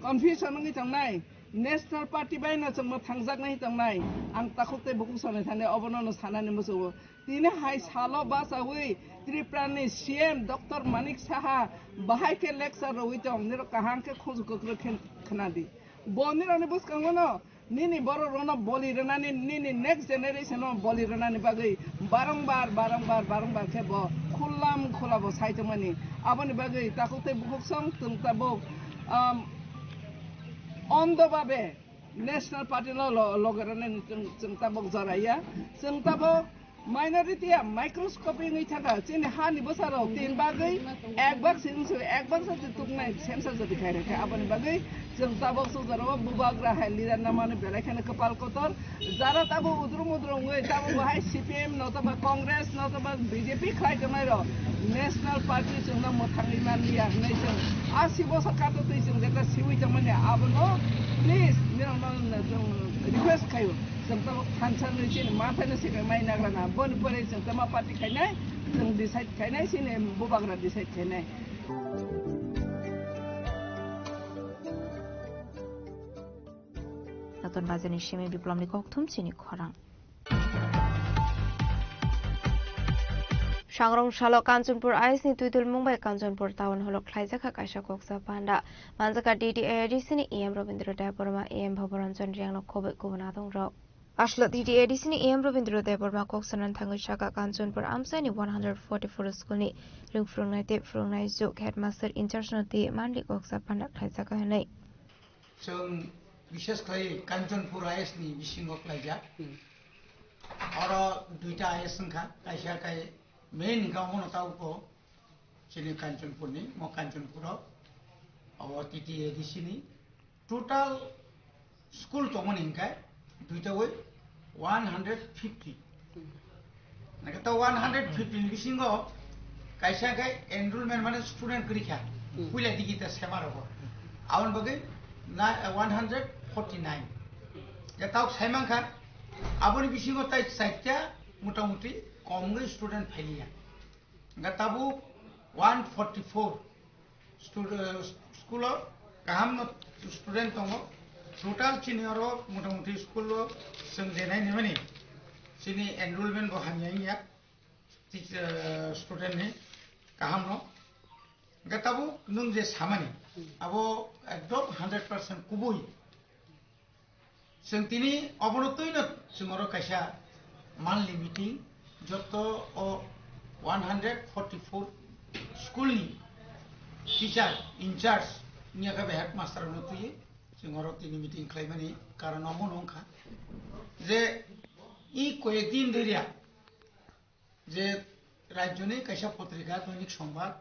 confusion wngwi tongnai. National Party bai no chwngno thangjaknai tongnai. Ang takhuk tei bukhuk songni thani obono no sanani muchungo. Tini hai salo bachawi Tripura ni C M Doctor Manik Saha bahai khe lecture rwui tong, nirok kaham khe khunju kwkrwi khe khwnadi. Bo nirokni bwskango no nini borok rokno boli rwnani, nini next generation no boli rwnani bagwi barongbar, barongbar, barongbar khe bo khulam khula bo sai tongmani. Aboni bagwi takhuk tei bukhuk song chwng tabuk, um, Ondo babe National Party no lo-, loge rwna ni chwng, chwng tabok jora ya. Chwng tabok minority ya microscopic wngwi thangkha. Chini ha ni bwsa rok tin bagwi ek bak se wngsu, ek bak sa se tuknai semsa jodi khai rwkha. Aboni bagwi chwng tabok se jora o bubagra hai leader na mani belai kheno kwpal kotor. Jara tabo udrum udrum wngwi tabo bo hai C P M no tabo Congress no tabo B J P khlai tongnai rok National Party chwngno mwthangwi manliya hwnwi chwng a si bosor kato twi chwng jeta siwi tongmani abono please nirokno chwng request khaio chwng tabo thansa nwi chini mathai no sikha mai nagra na boni pore chwng tama party khainai chwng decide khainai chini bubagra decide khainai. Notun Bazarni simi Biplomni kokthum chini khorang. Sangrong salo Kanchanpur I S ni twidulmung bai Kanchanpur Town Hall o khlaijakha kaisa koksa panda. Manjakha D T A D C ni E M Rabindra Debbarma, E M Bhabaranjan Rengno khoboi kubun adongrok. Aswk D T A D C ni E M Rabindra Debbarma kok sanani thangwi sakha Kanchanpur amchaini one hundred forty-four school ni rwng phwrwngnai tei phwrwngnai jwk headmaster in charge no twi manli koksa panda khlaijakha hwnwi. Chwng bishes khlai Kanchanpur I S ni bisingo khlaijak. Hmm. Oro duita I S wngkha, kaisa kai main wngkha omono tabukbo chini Kanchanpur ni, mo Kanchanpur o, abo T T A D C ni. Total school tongmani hingkhe duita oi one hundred fifty. Nangkhe ta one hundred fifty ni bisingo kaisa khe enrollment mane student kwrwi kha, hmm, puila digi ta sema rogo. Aboni bagwi na, one hundred forty nine. Ya tok sai mankha, aboni bisingo tai chaita motamuti kom wngwi student phailiya. Hingkhe tabuk one forty four stud-, eh, school o kaham no student tongo. Total chini oro motamuti school o chwng je nai nimani chini enrollment bo hamya wngya, teach-, eh, student ni kaham no. Hingkhe tabuk nwng je samani abo ekdom hundred percent kubui. Chwng tini obono twino chwng oro kaisa monthly meeting, joto o one hundred forty four school ni teacher in charge wngya khe bai headmaster no twi chwng oro tini meeting khlaimani karon omono wngkha je i koyek din dhoriya je rajyoni kaisa potrika Doinik Sombad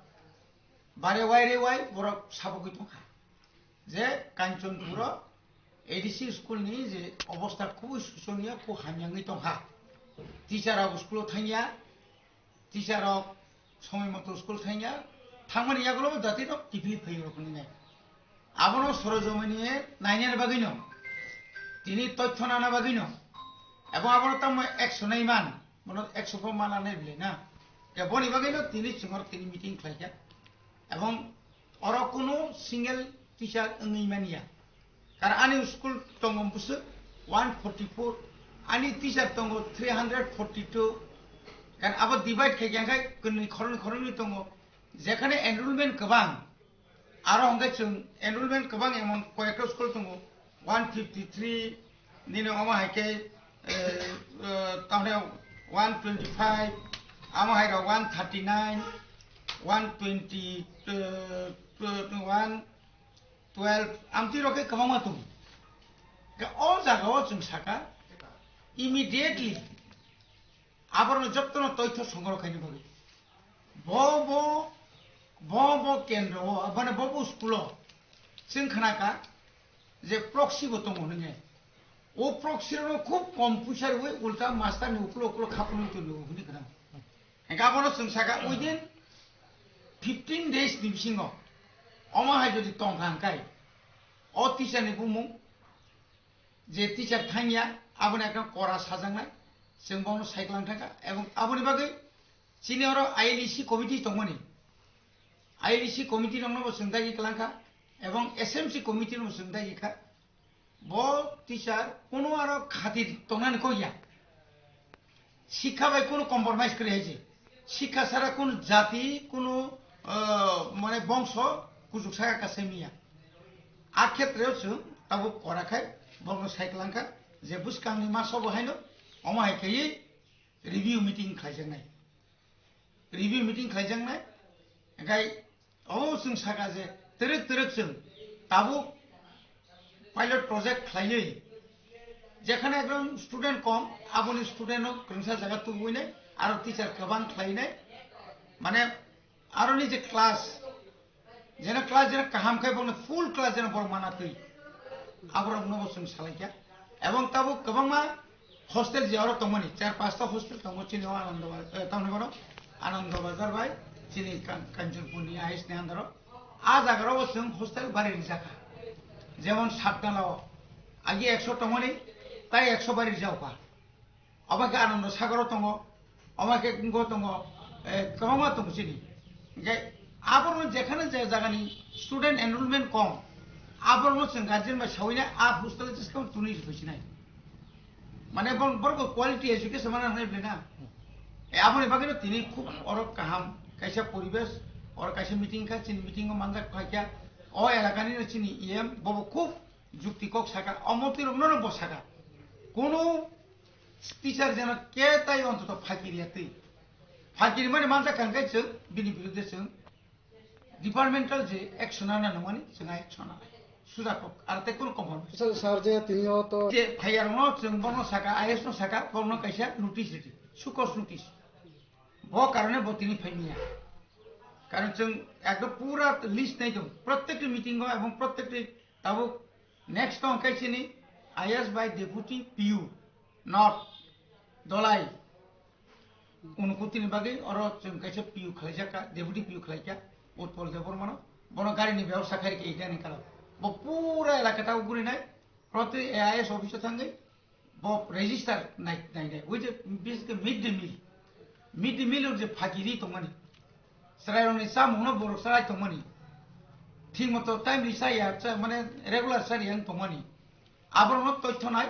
bare waire wai borok sabogwi tongkha je Kanchanpuro A D C school ni je obostha khubui sochoniya, khub hamya wngwi tongkha. Teacher rok school o thangya, teacher rok somoi moto school thangya, thangmani yagulo bo jati rok kiphilwi phaiwi rok hinwi nai. Abono sorojomini nainani bagwino, tini tothyo nana bagwino, ebo abono tamo ekso nai man, bono ekso pho mana nai bwlai na. Eboni bagwino tini chwngor tini meeting khlaikha. Ebong oro kunu single teacher wngwi manya. Karon ani school tongo bwswk one forty four, ani teacher tongo three hundred forty two. Karon abo divide khaikha khe kwnwi khoroknwi khoroknwi tongo. Jekhane enrollment kwbang, aro hwnkhe chwng enrollment kwbang emon koyekta school tongo, one fifty three, nini omo hai khe, eh, eh, tamni one twenty five, Amo hai rok one thirty nine, one twenty, uh, one twelve, amtwi rok khe kwbangma tongo. Khe o jaga o chwng saka, immediately aborokno jotono toitho songro khaina bagwi. Bo, bo, bo, bo kendro o, mane bo, bo school o chwng khnaka je proxy bo tongo hwnwi. O proxy rokno khub kom puisa rwui ulta master ni ukulo ukulo khapnwi tongo hwnwi khna. Hingke abono chwng saka within fifteen days ni bisingo omo hai jodi tongkha hingkai o teacher ni bumung je teacher thangya aboni ekdom kora sajaknai chwng bono sai kwlang thangkha ebong aboni bagwi chini oro I L E C committee tongmani I L E C committee rokno bo chwng dagi kwlang kha ebong S M C committee rokno chwng dagi kha. Bo teacher kuno aro khatir tongnani kok ya. Sikha bai kuno compromise kwrwi hai se. Sikha sara kuno jati, kuno, ah, mane bongso kuchuk saka kaisa miya. A khetreo chwng tabuk kora khai borokno sai kwlang kha je bwskangni masobo haino omo hai khaiwi review meeting khlaijaknai. Review meeting khlaijaknai. Hingkhai o chwng saka je twrwk twrwk chwng tabuk pilot project khlaiwi jekhane ekdom student kom, aboni student no kwrwngsa jaga tubui nai, aro teacher kwbang khlai nai, mane aroni je class, jeno class jeno kaham khai bono full class jeno borok mana twi, aborok no bo chwng salai kha. Ebong tabuk kwbangma hostel je oro tongmani, char pasta hostel tongo chini o Anando Ba-, eh, tamni bono Anando Bazar bai chini Kan-, Kanchanpur ni I S ni under o. A jaga ro bo chwng hostel bari rijak kha. Jemon Satnala o agi ekso tongmani, tai ekso bari rijak kha. Omo khe Anando Sagaro tongo, omo khe wngkho tongo, eh, kwbangma tongo chini. Hingkhe aborokno jekhano je jagani student enrollment kom, aborokno chwng guardian bai sawina a hostel-o jeskang tuni rwpaisinai. Mane bo-, borok quality education mana hwnwi bwlai na. Eh, aboni bagwino tini khub oro kaham kaisa poribesh, oro kaisa meeting kha, chini meeting-o manjak phaikha. O elakani no chini E M bobo khub jukti kok saka, omo twi rokno no bo saka. Kono teacher jeno ke tai ontoto phakiri ya twi. Phakiri mani manjak kha hwnkhe chwng bini birudhe chwng departmental je action ana nangmani chwng action ana. Suja kok, ar te kono komor. Sir, sir, je tini o to je phaiya rokno chwng bono saka, I S no saka, bono kaisa notice ridi. Sukos notice. Bo karone bo tini phai miya. Karon chwng ekdom pura list nai tong. Prottekti meeting o ebong prottekti tabuk next tong kai chini I S bai deputy P U, not Dolai. Unukutini bagwi oro chwng kaisa P U khlaijak kha, deputy P U khlai kha, Utpol Debbarmano. Bono gari ni bebosta khai rikha idani kalo. Bo pura elaka ta uguri nai, proti A I S office o thangwi, bo register nai, nai, nai. Ui je, bis ke mid day meal. Mid day meal o je phakiri tongmani. Chwrairokni chamungno borok chwrai tongmani. Thik moto timely chaya, cha-, mane regular chari yang tongmani. Aborokno toitho nai,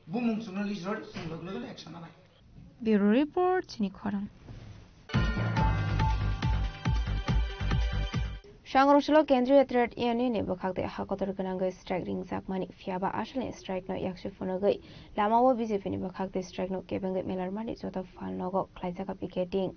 bumung chwngno list rodi, chwng logi logi action nanai. Bureau Report, chini khorang. Sangrong salo Kendriya Trade Union ni bwkhak tei ha kotor gwnangwi strike ringjakmani, phiya ba asalni strike no yaksi phunugwi lama o B J P ni bwkhak tei strike no kebengwi melarmani joto phalnogo khlaijak picketing.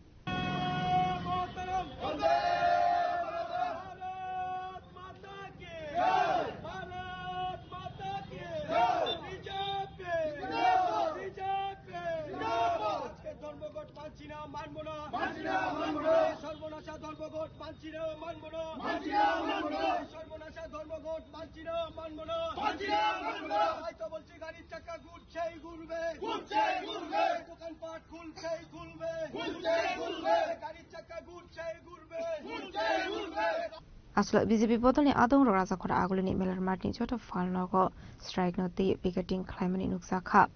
ধর্মঘট মানছি না, মানবো না। মানছি না, মানবো না। এই সর্বনাশা ধর্মঘট মানছি না, মানবো না। মানছি না, মানবো না। এই সর্বনাশা ধর্মঘট মানছি না, মানবো না। মানছি না, মানবো না। তাই তো বলছি গাড়ির চাকা ঘুরছেই ঘুরবে। ঘুরছেই ঘুরবে। দোকানপাট খুলছেই খুলবে। খুলছেই খুলবে। গাড়ির চাকা ঘুরছেই ঘুরবে। ঘুরছেই ঘুরবে। Aswk B J P bodolni adongrok Rajakhora Agulini Miller Mart ni joto phalnogo strike no twi picketing khlaimani nukjakha.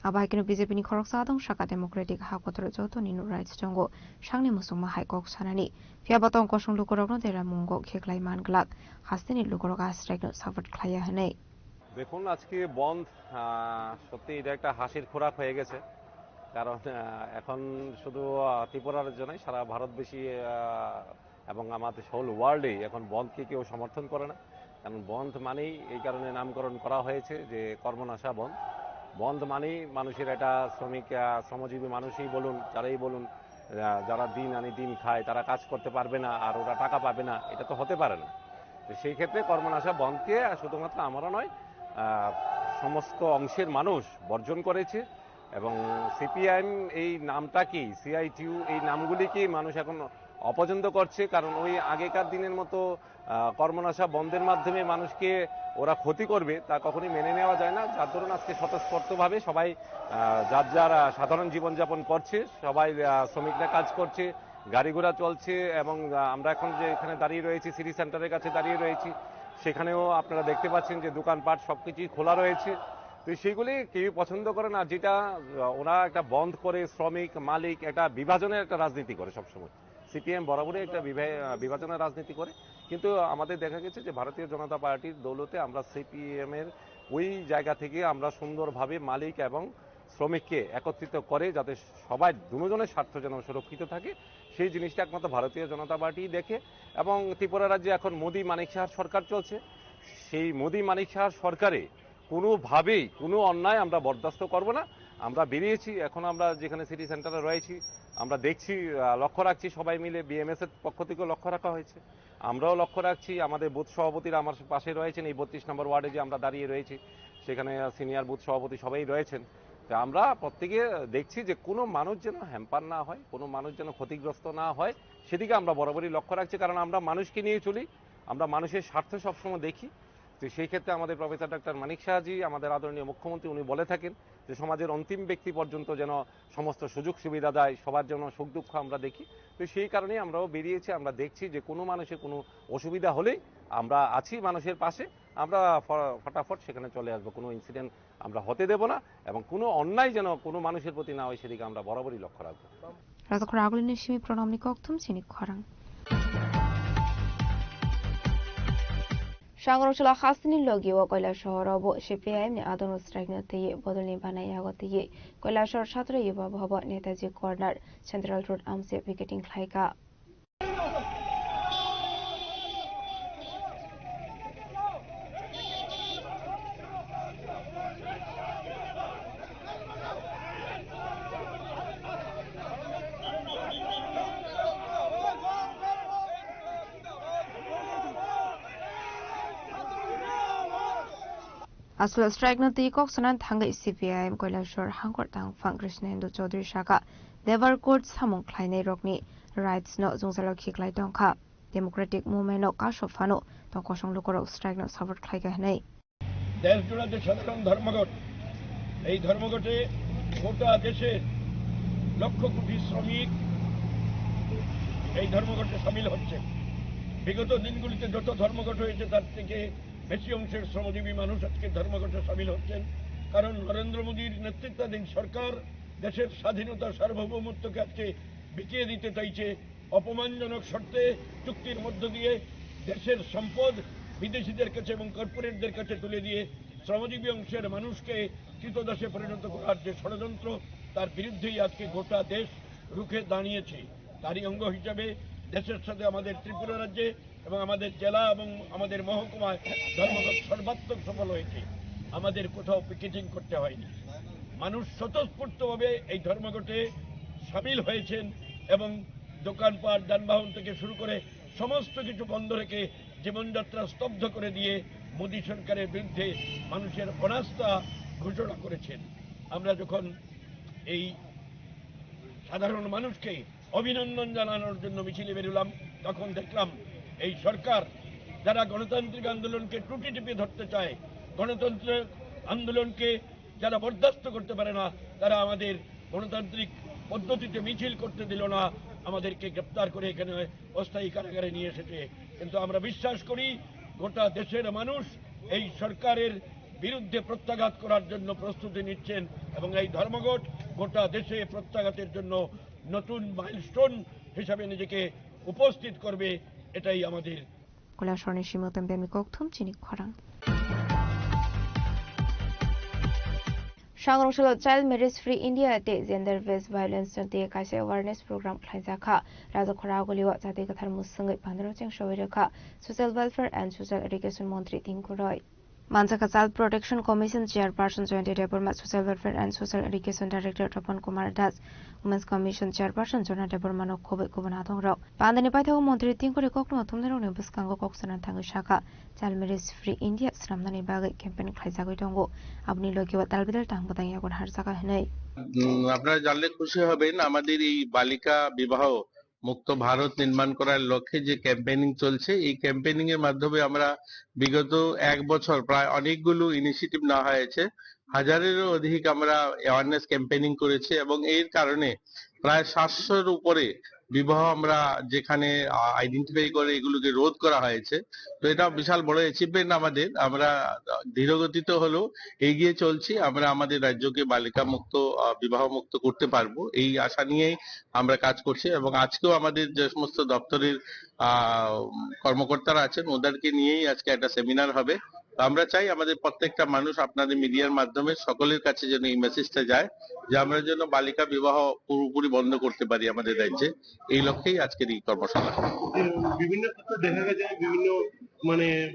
Abo hai kheno B J P ni khoroksa adong saka Democratic ha kotor jotoni no rights tongo sangni muchungma hai kok sanani. Phiya bo tong kosong lukurokno deramungo kheklai man glak, hasteni lukurok a strike no support khlaiya hwnwi. দেখুন, আজকে বন্ধ, আহ, সত্যি এটা একটা হাসির খোরাক হয়ে গেছে। কারণ, আহ, এখন শুধু, আহ, ত্রিপুরা রাজ্য নয়, সারা ভারতবাসী, আহ, এবং আমাদের হোল ওয়ার্ল্ডে এখন বন্ধকে কেউ সমর্থন করে না। কারণ বন্ধ মানেই এই কারণে নামকরণ করা হয়েছে যে কর্মনাশা বন্ধ। বন্ধ মানেই মানুষের একটা শ্রমিক, আহ, শ্রমজীবী মানুষই বলুন, যারাই বলুন, আহ, যারা দিন আনি দিন খায়, তারা কাজ করতে পারবে না আর ওরা টাকা পাবে না, এটা তো হতে পারে না। তো সেই ক্ষেত্রে কর্মনাশা বন্ধকে শুধুমাত্র আমরা নয়, আহ, সমস্ত অংশের মানুষ বর্জন করেছে। এবং সিপিআইএম এই নামটা কি, সিআইটিইউ এই নামগুলি কি মানুষ এখন অপছন্দ করছে, কারণ ওই আগেকার দিনের মতো আহ, কর্মনাশা বন্ধের মাধ্যমে মানুষকে ওরা ক্ষতি করবে, তা কখনোই মেনে নেওয়া যায় না। যার দরুন আজকে স্বতঃস্ফূর্তভাবে সবাই, আহ, যার যার, আহ, সাধারণ জীবনযাপন করছে, সবাই, আহ, শ্রমিকরা কাজ করছে, গাড়ি ঘোড়া চলছে এবং, আহ, আমরা এখন যে এখানে দাঁড়িয়ে রয়েছি, সিটি সেন্টারের কাছে দাঁড়িয়ে রয়েছি, সেখানেও আপনারা দেখতে পাচ্ছেন যে দোকানপাট সবকিছুই খোলা রয়েছে। তো সেইগুলি কেউ পছন্দ করে না, যেটা, আহ, ওরা একটা বন্ধ করে শ্রমিক, মালিক, একটা বিভাজনের একটা রাজনীতি করে সবসময়। সিপিএম বরাবরই একটা বিভা-, আহ, বিভাজনের রাজনীতি করে, কিন্তু আমাদের দেখা গেছে যে ভারতীয় জনতা পার্টির দৌলতে আমরা সিপিএম এর ওই জায়গা থেকে আমরা সুন্দরভাবে মালিক এবং শ্রমিককে একত্রিত করে যাতে সবাই দুজনের স্বার্থ যেন সুরক্ষিত থাকে, সেই জিনিসটা একমাত্র ভারতীয় জনতা পার্টি দেখে। এবং ত্রিপুরা রাজ্যে এখন মোদি মানিক সাহার সরকার চলছে, সেই মোদি মানিক সাহার সরকারে কোনোভাবেই কোনো অন্যায় আমরা বরদাস্ত করব না। আমরা বেরিয়েছি, এখন আমরা যেখানে সিটি সেন্টারে রয়েছি, আমরা দেখছি, আহ, লক্ষ্য রাখছি, সবাই মিলে বিএমএস এর পক্ষ থেকেও লক্ষ্য রাখা হয়েছে, আমরাও লক্ষ্য রাখছি। আমাদের বুথ সভাপতিরা আমার পাশে রয়েছেন, এই বত্রিশ নম্বর ওয়ার্ডে যে আমরা দাঁড়িয়ে রয়েছি, সেখানে সিনিয়র বুথ সভাপতি সবাই রয়েছেন। তো আমরা প্রত্যেকে দেখছি যে কোনো মানুষ যেন হ্যাম্পার না হয়, কোনো মানুষ যেন ক্ষতিগ্রস্ত না হয়, সেদিকে আমরা বরাবরই লক্ষ্য রাখছি, কারণ আমরা মানুষকে নিয়ে চলি, আমরা মানুষের স্বার্থ সবসময় দেখি। তো সেই ক্ষেত্রে আমাদের প্রফেসর ডক্টর মানিক সাহাজি, আমাদের আদরণীয় মুখ্যমন্ত্রী, উনি বলে থাকেন যে সমাজের অন্তিম ব্যক্তি পর্যন্ত যেন সমস্ত সুযোগ সুবিধা দেয়, সবার জন্য সুখ দুঃখ আমরা দেখি। তো সেই কারণেই আমরাও বেরিয়েছি, আমরা দেখছি যে কোনো মানুষের কোনো অসুবিধা হলেই আমরা আছি মানুষের পাশে, আমরা ফ-, ফটাফট সেখানে চলে আসবো, কোনো ইনসিডেন্ট আমরা হতে দেব না এবং কোনো অন্যায় যেন কোনো মানুষের প্রতি না হয় সেদিকে আমরা বরাবরই লক্ষ্য রাখবো। Rajakhor agulini simi pranamni kokthum chini khorang. Sangrongchalo hasteni logi o Koilashahar o bo C P I M ni adon strike no twi bodolni bana yago twi Koilashahar Chhatra Yuva Bhavan Netaji Corner Central Road amse picketing khlaika. Aswk strike no twi kok sanani thangwi C P I M Koilashahar hangkor tangphang Krishnendu Chaudhary saka, Labour Court samung khlainai rokni rights no jwngjalo khiklai tongkha, Democratic Movement no kasok phano tong kosong lukurok strike no support khlaikha hwnwi. দেশ জোড়া যে সাধারণ ধর্মঘট, এই ধর্মঘটে গোটা দেশের লক্ষ কোটি শ্রমিক এই ধর্মঘটে সামিল হচ্ছে। বিগত দিনগুলিতে যত ধর্মঘট হয়েছে, তার থেকে বেশি অংশের শ্রমজীবী মানুষ আজকে ধর্মঘটে সামিল হচ্ছেন, কারণ নরেন্দ্র মোদীর নেতৃত্বাধীন সরকার দেশের স্বাধীনতা, সার্বভৌমত্বকে আজকে বিকিয়ে দিতে চাইছে। অপমানজনক শর্তে চুক্তির মধ্য দিয়ে দেশের সম্পদ বিদেশিদের কাছে এবং কর্পোরেটদের কাছে তুলে দিয়ে শ্রমজীবী অংশের মানুষকে কৃতদাসে পরিণত করার যে ষড়যন্ত্র, তার বিরুদ্ধেই আজকে গোটা দেশ রুখে দাঁড়িয়েছে। তারই অঙ্গ হিসাবে দেশের সাথে আমাদের ত্রিপুরা রাজ্যে এবং আমাদের জেলা এবং আমাদের মহকুমায় ধর্মঘট সর্বাত্মক সফল হয়েছে। আমাদের কোথাও পিকেটিং করতে হয়নি। মানুষ স্বতঃস্ফূর্তভাবে এই ধর্মঘটে সামিল হয়েছেন এবং দোকানপাট, যানবাহন থেকে শুরু করে সমস্ত কিছু বন্ধ রেখে জীবনযাত্রা স্তব্ধ করে দিয়ে মোদী সরকারের বিরুদ্ধে মানুষের অনাস্থা ঘোষণা করেছেন। আমরা যখন এই সাধারণ মানুষকে অভিনন্দন জানানোর জন্য মিছিলে বেরোলাম, তখন দেখলাম এই সরকার যারা গণতান্ত্রিক আন্দোলনকে টুটি টিপে ধরতে চায়, গণতন্ত্রের আন্দোলনকে যারা বরদাস্ত করতে পারে না, তারা আমাদের গণতান্ত্রিক পদ্ধতিতে মিছিল করতে দিল না, আমাদেরকে গ্রেপ্তার করে এখানে অস্থায়ী কারাগারে নিয়ে এসেছে। কিন্তু আমরা বিশ্বাস করি গোটা দেশের মানুষ এই সরকারের বিরুদ্ধে প্রত্যাঘাত করার জন্য প্রস্তুতি নিচ্ছেন এবং এই ধর্মঘট গোটা দেশে প্রত্যাঘাতের জন্য নতুন মাইলস্টোন হিসাবে নিজেকে উপস্থিত করবে, এটাই আমাদের Koilashahar ni simi tong bemni kokthum chini khorang. Sangrongchalo Child Marriage Free India tei Gender Based Violence no twi kaisa awareness program khlaijakha. Rajakhor agulio Chati Kwthar mwswngwi pandro cheng soi rwkha Social Welfare and Social Education Montri Tinku Roy. Manjaka Child Protection Commission Chairperson Joyanta Debbarma, Social Welfare and Social Education Director Tapan Kumar Das, Women's Commission Chairperson Jona Debbarma no khobwi kubun adongrok. Pandani paithago montri tingkori koktwma thumnairokni bwskango kok sana thangwi sakha, Child Marriage Free India swnamnani bagwi campaign khlaijagwi tongo. Aboni logi o talbidal tang bwtang yagun harjaka hwnwi. উম, আপনারা জানলে খুশি হবেন, আমাদের এই বালিকা বিবাহ মুক্ত ভারত নির্মাণ করার লক্ষ্যে যে ক্যাম্পেইনিং চলছে, এই ক্যাম্পেইনিং এর মাধ্যমে আমরা বিগত এক বছর প্রায় অনেকগুলো ইনিশিয়েটিভ নেওয়া হয়েছে। হাজারেরও অধিক আমরা অ্যাওয়ারনেস ক্যাম্পেইনিং করেছি এবং এর কারণে প্রায় সাতশোর উপরে বিবাহ আমরা যেখানে, আ, আইডেন্টিফাই করে এগুলোকে রোধ করা হয়েছে। তো এটা বিশাল বড় অ্যাচিভমেন্ট আমাদের। আমরা ধীরগতিতে হলেও এগিয়ে চলছি। আমরা আমাদের রাজ্যকে বালিকা মুক্ত, আ, বিবাহ মুক্ত করতে পারবো, এই আশা নিয়েই আমরা কাজ করছি। এবং আজকেও আমাদের যে সমস্ত দপ্তরের, আ, কর্মকর্তারা আছেন, ওদেরকে নিয়েই আজকে একটা সেমিনার হবে। তো আমরা চাই আমাদের প্রত্যেকটা মানুষ আপনাদের মিডিয়ার মাধ্যমে সকলের কাছে যেন এই মেসেজটা যায় যে আমরা যেন বালিকা বিবাহ পুরোপুরি বন্ধ করতে পারি আমাদের রাজ্যে। এই লক্ষ্যেই আজকের এই কর্মশালা। বিভিন্ন ক্ষেত্রে দেখা গেছে যে বিভিন্ন মানে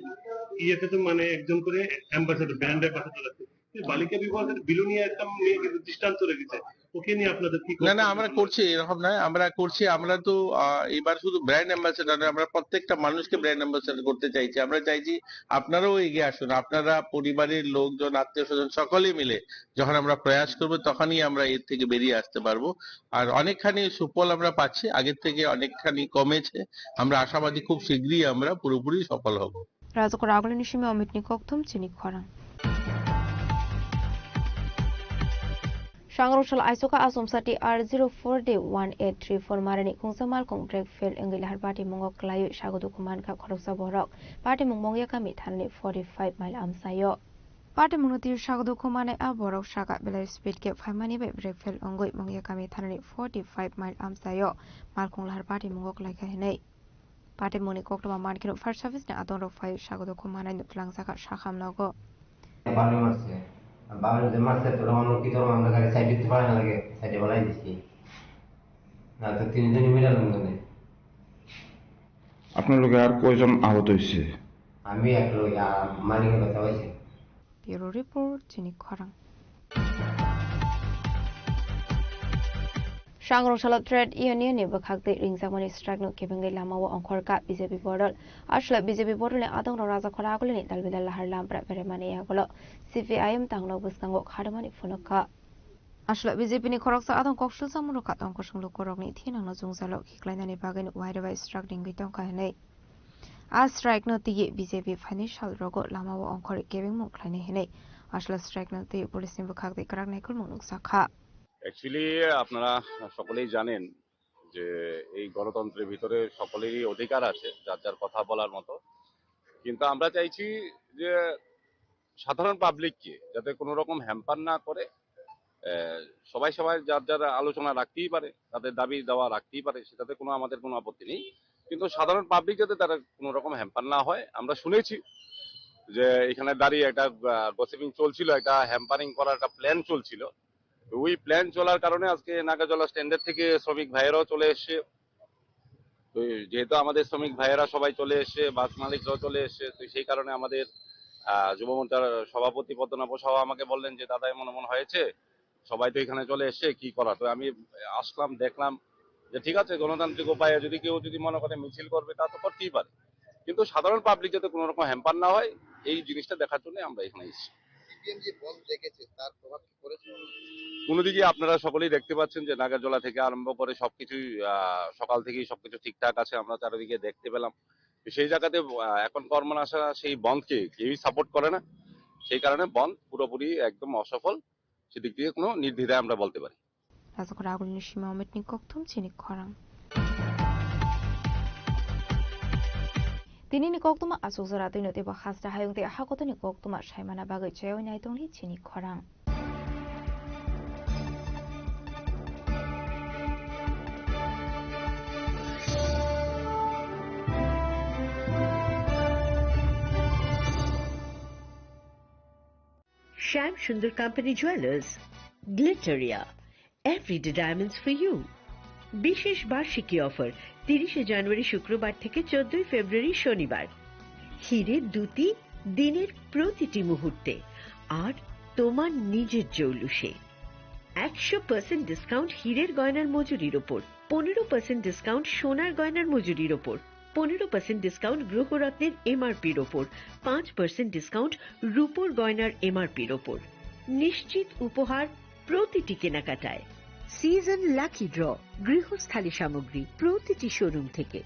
ইয়েতে তো মানে একজন করে অ্যাম্বাসেডর, ব্র্যান্ড অ্যাম্বাসেডর আছে। এই বালিকা বিবাহের বিলোনিয়া একটা মেয়ে কিন্তু দৃষ্টান্ত রেখেছে। ওকে নিয়ে আপনাদের কি না, না, কর্তব্য আমরা ছিল? করছি, এরকম নয়, আমরা করছি। আমরা তো, আহ, এবার শুধু ব্র্যান্ড অ্যাম্বাসেডর নয়, আমরা প্রত্যেকটা মানুষকে ব্র্যান্ড অ্যাম্বাসেডর করতে চাইছি। আমরা চাইছি আপনারাও এগিয়ে আসুন, আপনারা পরিবারের লোকজন, আত্মীয় স্বজন সকলে মিলে যখন আমরা প্রয়াস করব, তখনই আমরা এর থেকে বেরিয়ে আসতে পারবো। আর অনেকখানি সুফল আমরা পাচ্ছি, আগের থেকে অনেকখানি কমেছে। আমরা আশাবাদী খুব শীঘ্রই আমরা পুরোপুরি সফল হব। Rajak Ragulini simi Omitni kokthum chini khorang. Sangrosal aisoka asomsa T R zero four D one eight three four marani khungsa malkhung brake fail wngwi lahar patimungo kwlaiwi sago dukhu mankha khoroksa borok. Patimung Mongya kami thanani forty five mile amchaio. Patimungno twi sago dukhu manai a borok saka belai speed khe phaimani bai brake fail wngwi Mongya kami thanani forty five mile amchaio malkhung lahar patimungo kwlaikha hinwi. Patimungni koktwma mankhe no fire service ni adongrok phai sago dukhu manai no twlangjak kha sakham nogo. বারো মারছে। আর বারো যে মারছে, তো তখন কি ধরো আমরা গাড়ি সাইড দিতে পারে না লাগে, সাইডে বানাই দিছি। না তো তিনজনই মিলে লঙ্গনে। আপনার লগে আর কয়জন আহত হয়েছে? আমি এক লোক, আর মালিকের কথা হয়েছে। Bureau Report, chini khorang. Sangrong salo trade union ni bwkhak twi ringjakmani strike no kebengwi lama o ongkhor kha B J P bodol. Aswlai B J P bodol ni adong rok Rajakhor Aguli ni dalbidal lahar lampra beremani yagulo C P I M tangno bwskango khadamani phunuk kha. Aswlai B J P ni khoroksa adong koksil samung rwkha tong kosong lukurokni thinangno jwngjalo khiklainani bagwi wairwi strike ringwi tongkha hinwi. A strike no twiwi B J P phaini sal rogo lama o ongkhor kebengmung khlainai hinwi aswlai strike no twiwi police ni bwkhak twi kwrak naikolmung nukjakha. Actually আপনারা সকলেই জানেন যে এই গণতন্ত্রের ভিতরে সকলেরই অধিকার আছে যার যার কথা বলার মতো, কিন্তু আমরা চাইছি যে সাধারণ পাবলিককে যাতে কোনো রকম হ্যাম্পার না করে, আহ, সবাই সবাই যার যার আলোচনা রাখতেই পারে, তাদের দাবি দাওয়া রাখতেই পারে, সেটাতে কোনো আমাদের কোনো আপত্তি নেই। কিন্তু সাধারণ পাবলিক যাতে তারা কোনো রকম হ্যাম্পার না হয়। আমরা শুনেছি যে এখানে দাঁড়িয়ে একটা, আহ, গসিপিং চলছিল, একটা হ্যাম্পারিং করার একটা প্ল্যান চলছিল। তো ওই প্ল্যান চলার কারণে আজকে নাগাজলা স্ট্যান্ডের থেকে শ্রমিক ভাইয়েরাও চলে এসছে। তো যেহেতু আমাদের শ্রমিক ভাইয়েরা সবাই চলে এসছে, বাস মালিকরাও চলে এসছে, তো সেই কারণে আমাদের, আহ, যুব মোর্চার সভাপতি পদ্মনাভ সাহা আমাকে বললেন যে, "দাদা, এমন এমন হয়েছে, সবাই তো এখানে চলে এসছে, কি করা?" তো আমি আসলাম, দেখলাম যে ঠিক আছে, গণতান্ত্রিক উপায়ে যদি কেউ যদি মনে করে মিছিল করবে, তা তো করতেই পারে, কিন্তু সাধারণ পাবলিক যাতে কোনো রকম হ্যাম্পার না হয়, এই জিনিসটা দেখার জন্য আমরা এখানে এসেছি। সিপিএম যে বন্ধ রেখেছে, তার প্রভাব কি পড়েছে? কোনোদিকে আপনারা সকলেই দেখতে পাচ্ছেন যে নাগারজলা থেকে আরম্ভ করে সবকিছুই, আহ, সকাল থেকেই সবকিছু ঠিকঠাক আছে, আমরা চারিদিকে দেখতে পেলাম। তো সেই জায়গাতে, আহ, এখন কর্মনাশা সেই বন্ধকে কেউই সাপোর্ট করে না, সেই কারণে বন্ধ পুরোপুরি একদম অসফল, সেদিক দিয়ে কোনো নির্দ্বিধায় আমরা বলতে পারি। Rajakhor Agulini simi Omitni kokthum chini khorang. Tinini koktwma aswk jora twino teibo hasta hayung tei hakotoni koktwma saimana bagwi chaywi naitongni chini khorang. Shyam Sundar Company Jewelers, Glitteria, everyday diamonds for you. বিশেষ বার্ষিকী অফার, তিরিশে জানুয়ারি শুক্রবার থেকে চোদ্দই ফেব্রুয়ারি শনিবার। হিরে দুটি দিনের প্রতিটি মুহূর্তে আর তোমার নিজের জৌলুসে। একশো পার্সেন্ট ডিসকাউন্ট হীরের গয়নার মজুরির ওপর, পনেরো পার্সেন্ট ডিসকাউন্ট সোনার গয়নার মজুরির ওপর, পনেরো পার্সেন্ট ডিসকাউন্ট গ্রহরত্নের এমআরপির ওপর, পাঁচ পার্সেন্ট ডিসকাউন্ট রূপোর গয়নার এমআরপির ওপর। নিশ্চিত উপহার প্রতিটি কেনাকাটায়। সিজন লাকি ড্র, গৃহস্থালী সামগ্রী প্রতিটি শোরুম থেকে।